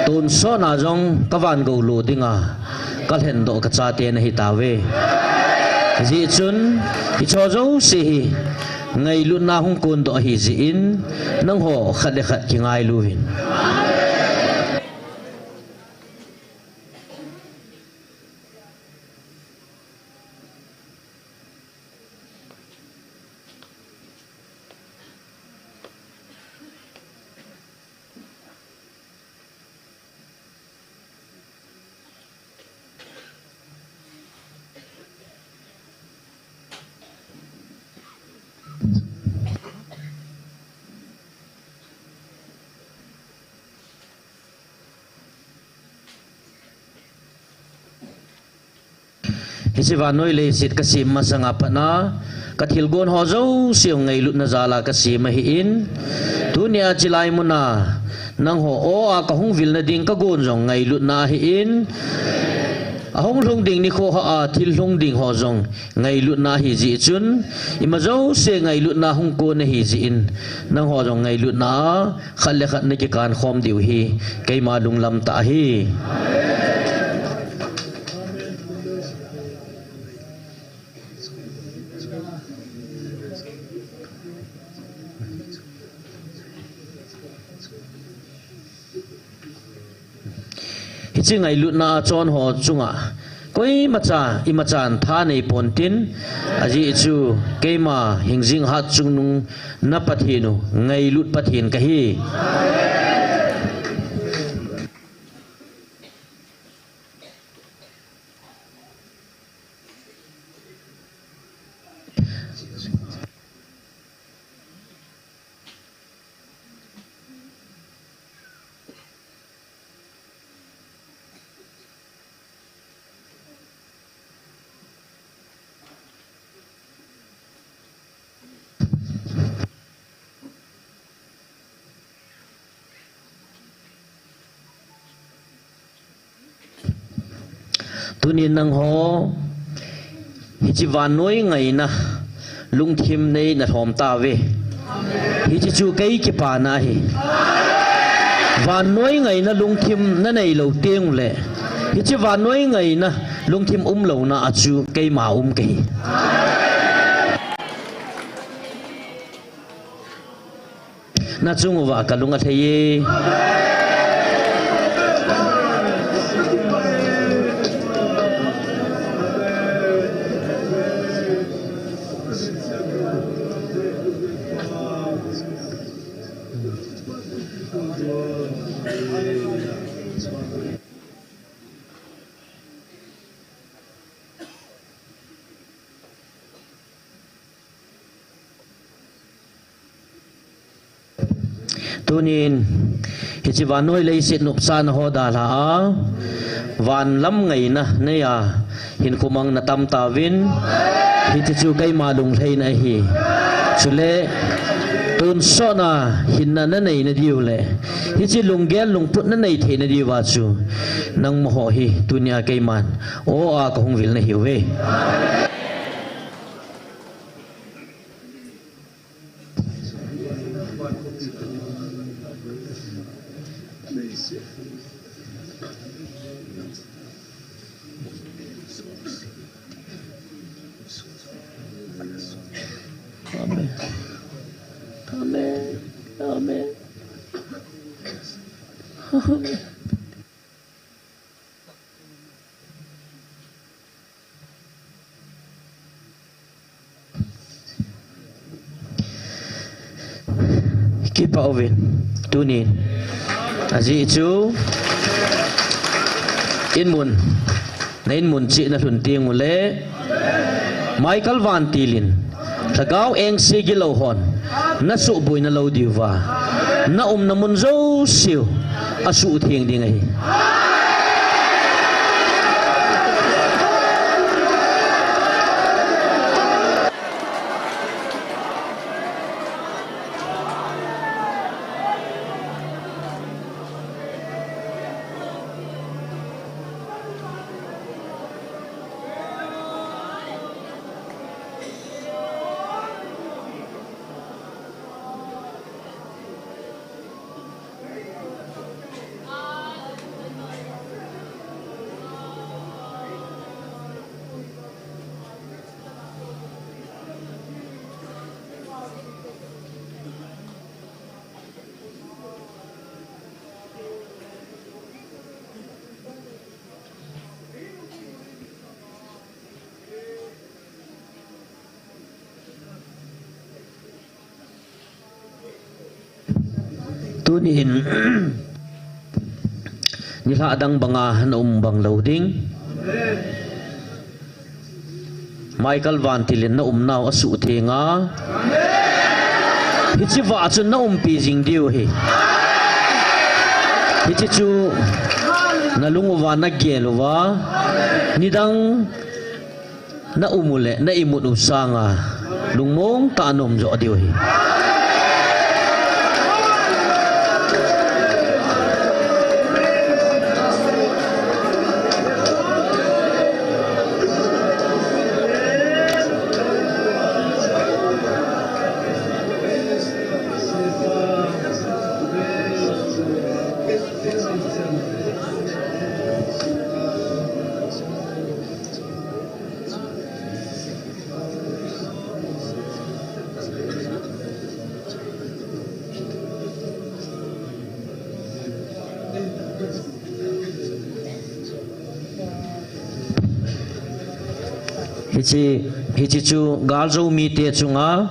tonsot a jong kavan gou lo dinga kalhendoh kachate nahitauve. Hijeh chun, hicho jouse hi ngailutna hung kondoh ahijeh in, nangho khat le khat kingailu uvin. Hiche vannoi leiset kasem masanga pat a, kathilgon ho jouse ngailutna jal a kasem ahin. Tunia chulai muna, nangho o a kahung vilna ding kagon jong ngailutna ahin. Ahung lhung ding nikho hoa thil lhung ding ho jong ngailutna ahijeh chun, ima jouse ngailutna hung kon ahijeh in, nangho jong ngailutna a khat le khat nakikan khom diu hi keima lunglam tah ahi. Hiche ngailutna a chon ho chunga Koimacha, imacha thanei ponte, ajeh chu keima hingjing hat chungnung na Pathen u, ngailut Pathen kahi. Tunin nangho, hiche vannoi ngaina lungthim nei nalhom tauve. Hiche chu kei kipana ahi. Vannoi ngaina lungthim nanei lou teng uleh, hiche vannoi ngaina lungthim umlouna a chu keima um kahi. Nachung uva kalung alhai e. Tunin, hiche vannoi leiset nopsahna ho dalha a, van lam ngaina neiya hinkho mang natam tauvin, hiche chu keima lunglhaina ahi. Chule, tonsotna hinna nanei nadiu le, hiche lunggel lungput nanei thei nadiuva chu, nangma ho hi tunia keiman o a kahung vil nahiuve. Amen. Amen. Amen. Amen. Kipah uvin, tunin. Ajeh chu, inmun, na inmun cheh nalhun teng uleh, Michael Vantil in, Lhagao engse gilou hon, nasuhboina lou diuva, naumna mun jouseu asuhtheng ding ahi. Tunin, nilhah dang banga naum bang lou ding. Michael Vantil in naumnau asuhtheng a. Hiche vah chun naumpi jing diu ahi. Hiche chu nalung uva, nagel uva, nidang naum uleh, na imut u sanga, lungmong tah a naum joh diu ahi. Hiche, hiche chu galjo mite chunga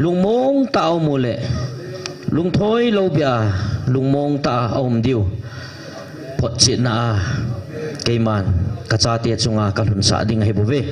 lungmong tah a um u le lungthoi lou bia lungmong tah a um diu photchetna a keiman kachate chunga kalhunsah ding ahi bouve.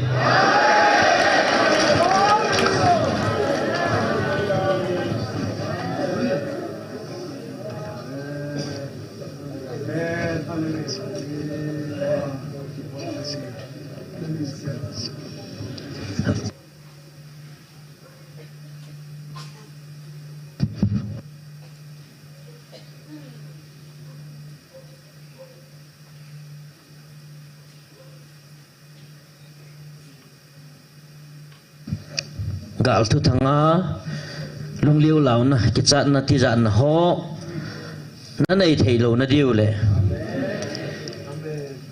Gal thuthang a lungliu launa, kichatna, tijatna ho nanei thei louna diu le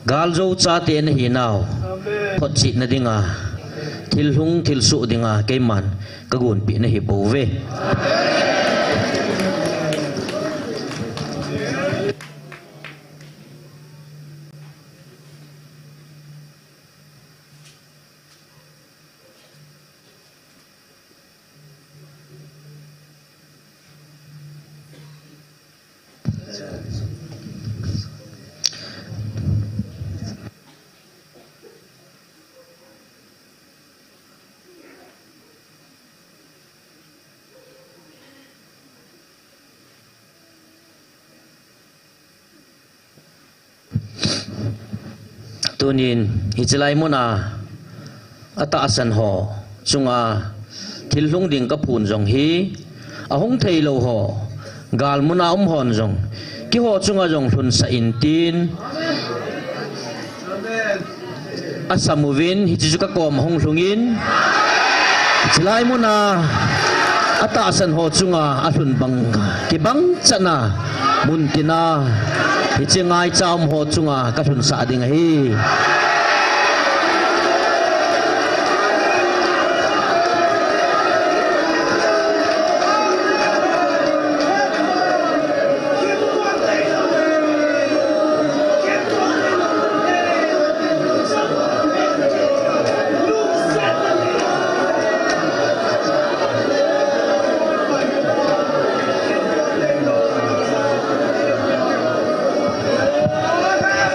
galjo chate nahinau photchetna dinga thil lhung thil suh dinga keiman kagonpeh nahi bouve. Tunin hiche lai muna atahsan ho chunga thil lhung ding kaphon jong hi, ahung thei lou ho, gal muna um hon jong, keiho chunga jong lhunsah in tin asam uvin, hiche chu kakom ahung lhungin, hiche lai muna atahsan ho chunga alhun bang kibang chatna mun tina hiche ngaicha um ho chunga kalhunsah ding ahi.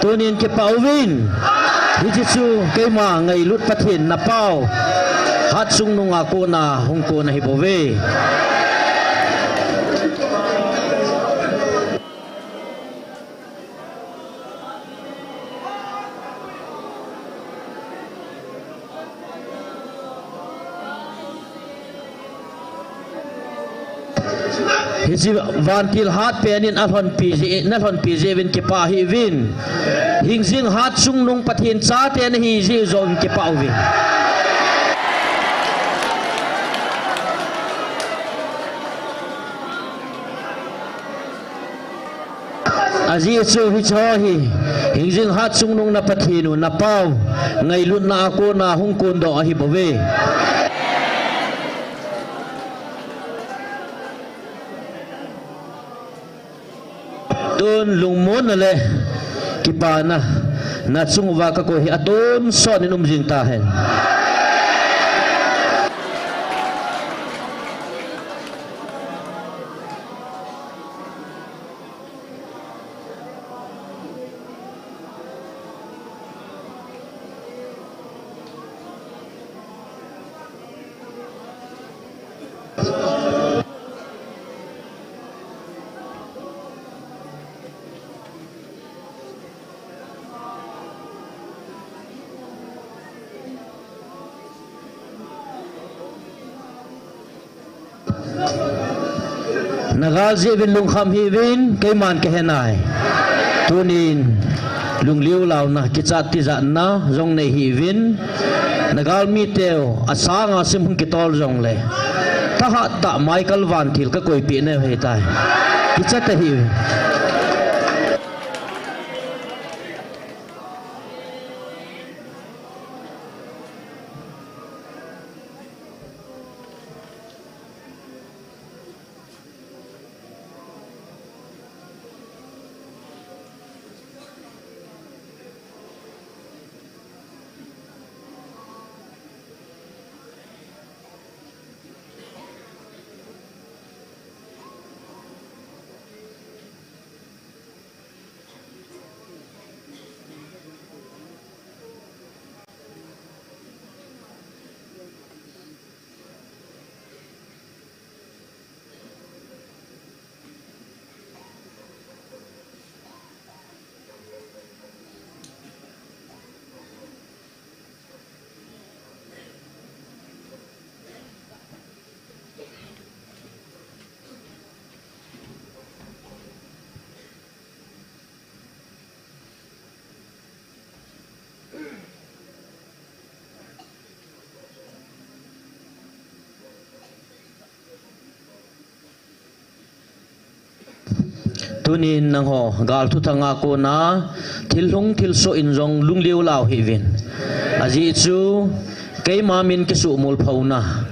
Tunin kipah uvin, hiche chu keima ngailut Pathen napao Hatchungnung a kona hung kon ahi bouve. Hiche vantil hat penin alhonpi jeh, nalhonpi jeh uvin kipah hih uvin. Hingjing Hatchungnung Pathen chate nahi jeh jouvin kipah uvin. Ajeh chu hiche hi, hingjing Hatchungnung na Pathen u, napao, ngailutna a kona hung kondoh ahi bouve. Tun lungmonna le kipana nachung uva kakoi hi atonsot in um jing tahen. Nagal jeh uvin lungkham hih uvin, keiman kahe nai. Tunin lungliu launa, kichat tijatna jong nei hih uvin. Nagal miteu asanga sim hung kitol jongle, thahat tah Michael vantil kakoipeh nau ahitai. Kicha tahih uvin. Tunin nangho, gal thuthang a kona, thil hlung thil soh in jong lungliu lau hih uvin. Ajeh chu, keima min kisumil phauna,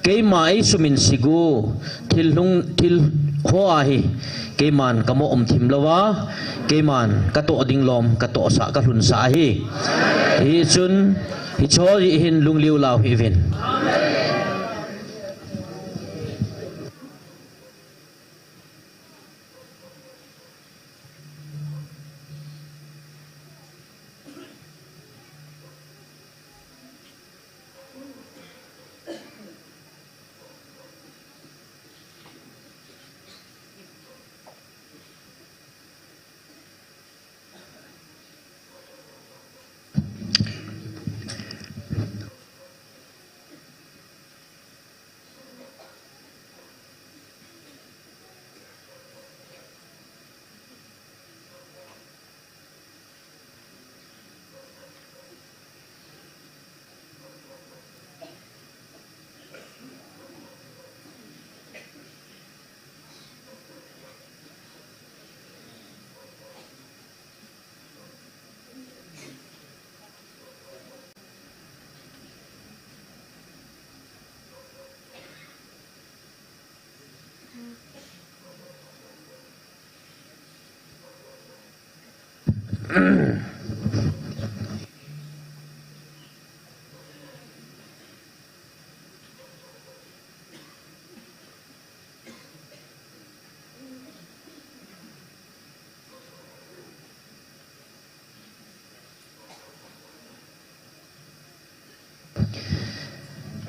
keima ei sumin sigu, thil hlung thil ho ahi, keiman ka mo um thim lou a, keiman ka toh ding lom, ka tohsah, ka lhunsah ahi. Hichun, hiche ho jeh hin lungliu lau hih uvin.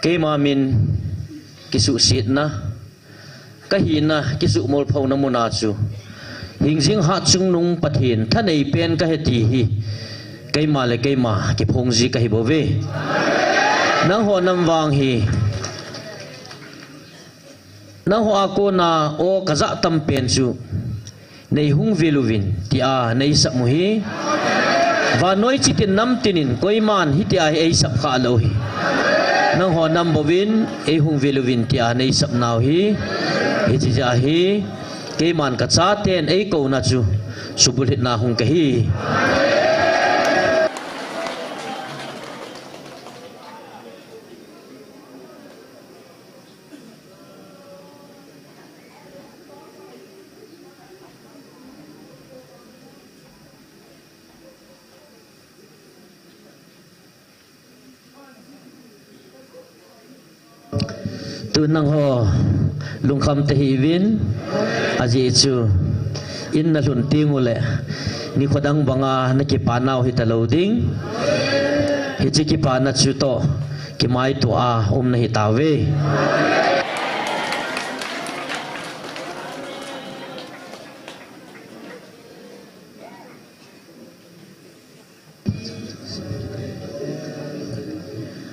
Keima min kisuhsetna, ka hina kisumil phauna muna chu, hingjing hatchungnung Pathen thanei pen kahi ti hi, keima le keima kiphong ji kahi bouve. Nangho nam vang hi, nangho a kona o kajah tam pen chu, nei hung vil uvin, tia nei sap u hi. Vannoi chitin namtinin, koiman hitia hi ei sap kha lou hi. Nangho nam bouvin, ei hung vil uvin, tia nei sap nau hi. Hiche jeh a hi, keiman ka chaten ei kouna chu, subulhitna hung kahi. Tun nangho, lungkham tahih uvin, ajeh chu, in nalhun teng uleh, nikho dang banga nakipa nau hita lou ding. Hiche kipana chu toh, kimaito a um nahi tauve.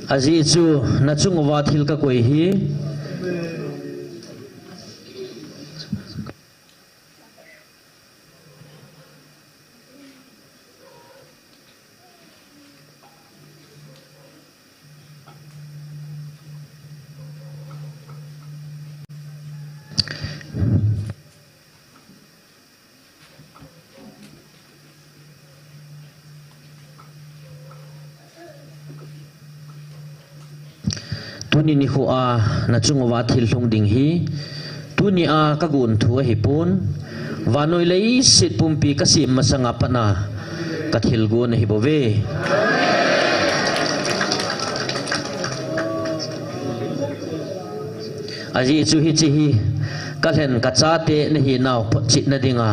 Ajeh chu nachung uva thil kakoi hi. Tuni nikho a nachung uva thil lhung ding hi, tunia kagon thu ahipon, vannoi leiset pumpi kasem masanga patna kathilgon ahi bouve. Ajeh chu hiche hi kalhen kachate nahinau photchetna dinga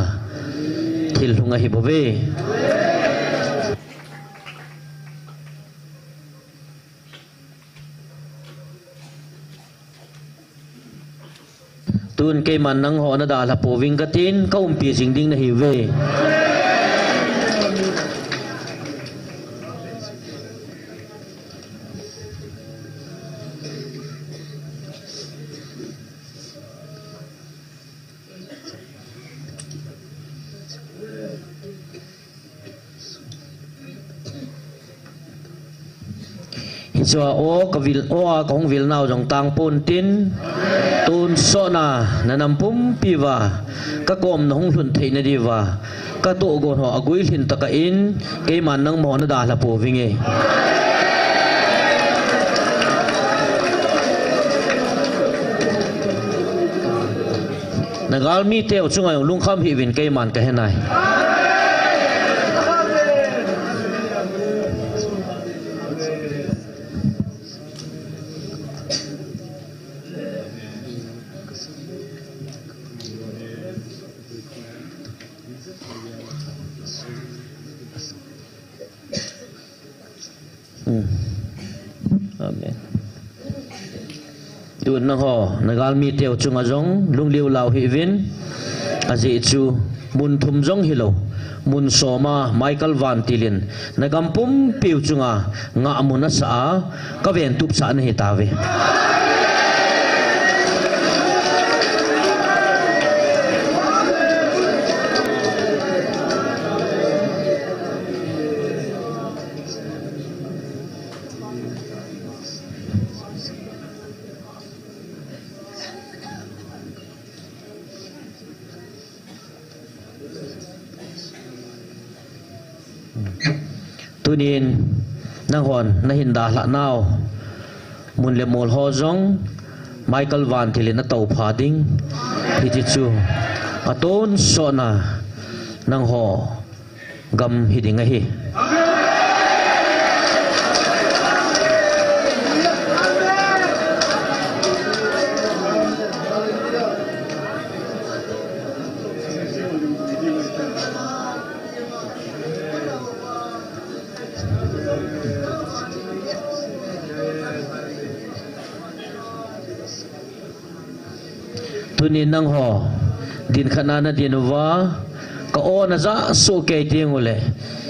thil lhung ahi bouve. Tun keiman nangho nadalha pouving katin, kaumpi jing ding nahiuve. Chua o ka vil o a ka hung vil nau jong tang pon tin. Tun sona na nam pumpi va ka kom na hung hlun thei na di va ka to gon ho a gui hlin taka in keiman nang mo na da hla po vinge. Na galmi teu chunga lungkham hi vin keiman ka henai. Amen. Tun nangho na galmi teu chunga jong lungliu lau hi vin. Aji chu mun thum jong hi lo, mun soma Michael Vantilin na gam pumpiu chunga nga mun asa a ka ven tup sa na hi ta ve. Tunin nanghon na hin da hlah nau mun le mol ho jong Michael Vantilin a to pha ding. Hiti chu a ton sona nangho gam hi ding ahi. Tunin nangho din khat na na din uva ka o na ja su kei ting ule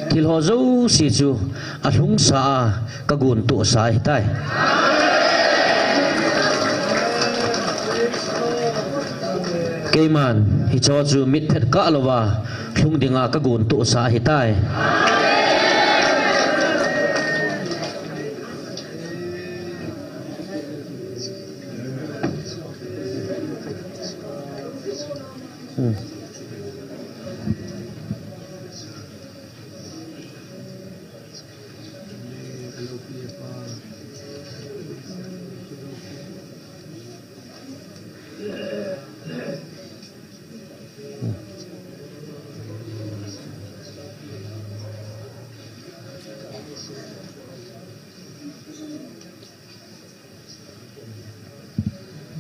thil ho jo si chu a hlung sa a ka gun tu sa hi tai. Keiman hi cho chu mit phet ka lo va hlung dinga ka gun tu sa hi tai.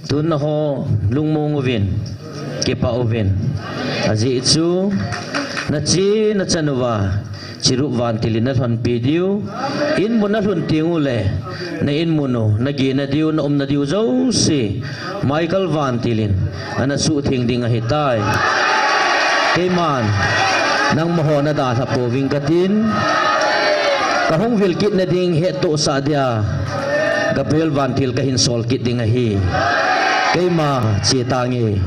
Tun nangho lungmong uvin, kipah uvin. Ajeh chu na chi na chan uva Chirup Vantilin na lhonpi diu. In mun na lhun ting ule na in mun u, na gena diu, na umna diu jouse Michael Vantilin ana suhtheng ding ahitai. Keiman nangma ho na dalha pouving katin, ka hung vil kit na ding hettohsah dia Gabriel Vantil kahin sol kit ding ahi. Keima che tange.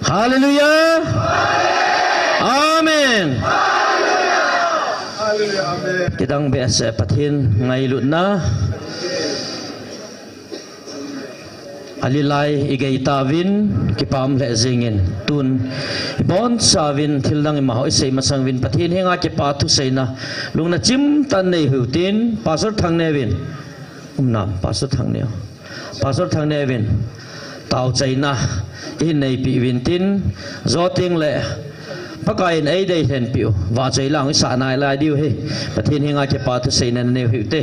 Hallelujah. Amen. Kidang behseh Pathen ngailutna. Alilai igei tauvin, kipah lheh jingin. Tun ibonchauvin thildang imaho isei masang uvin Pathen henga kipa thuseina lungna chimtah in nei hiuvin tin, Pastor Thangneo vin. Umnam, Pastor Thangneo. Pastor Thangneo vin. Taochaina ihin neipeh uvin tin, jou teng le Pakaiyin eidei lhenpeh u. Vahchoi lang isah nailai diu ahi. Pathen henga kipa thuseina nei hiuvin te.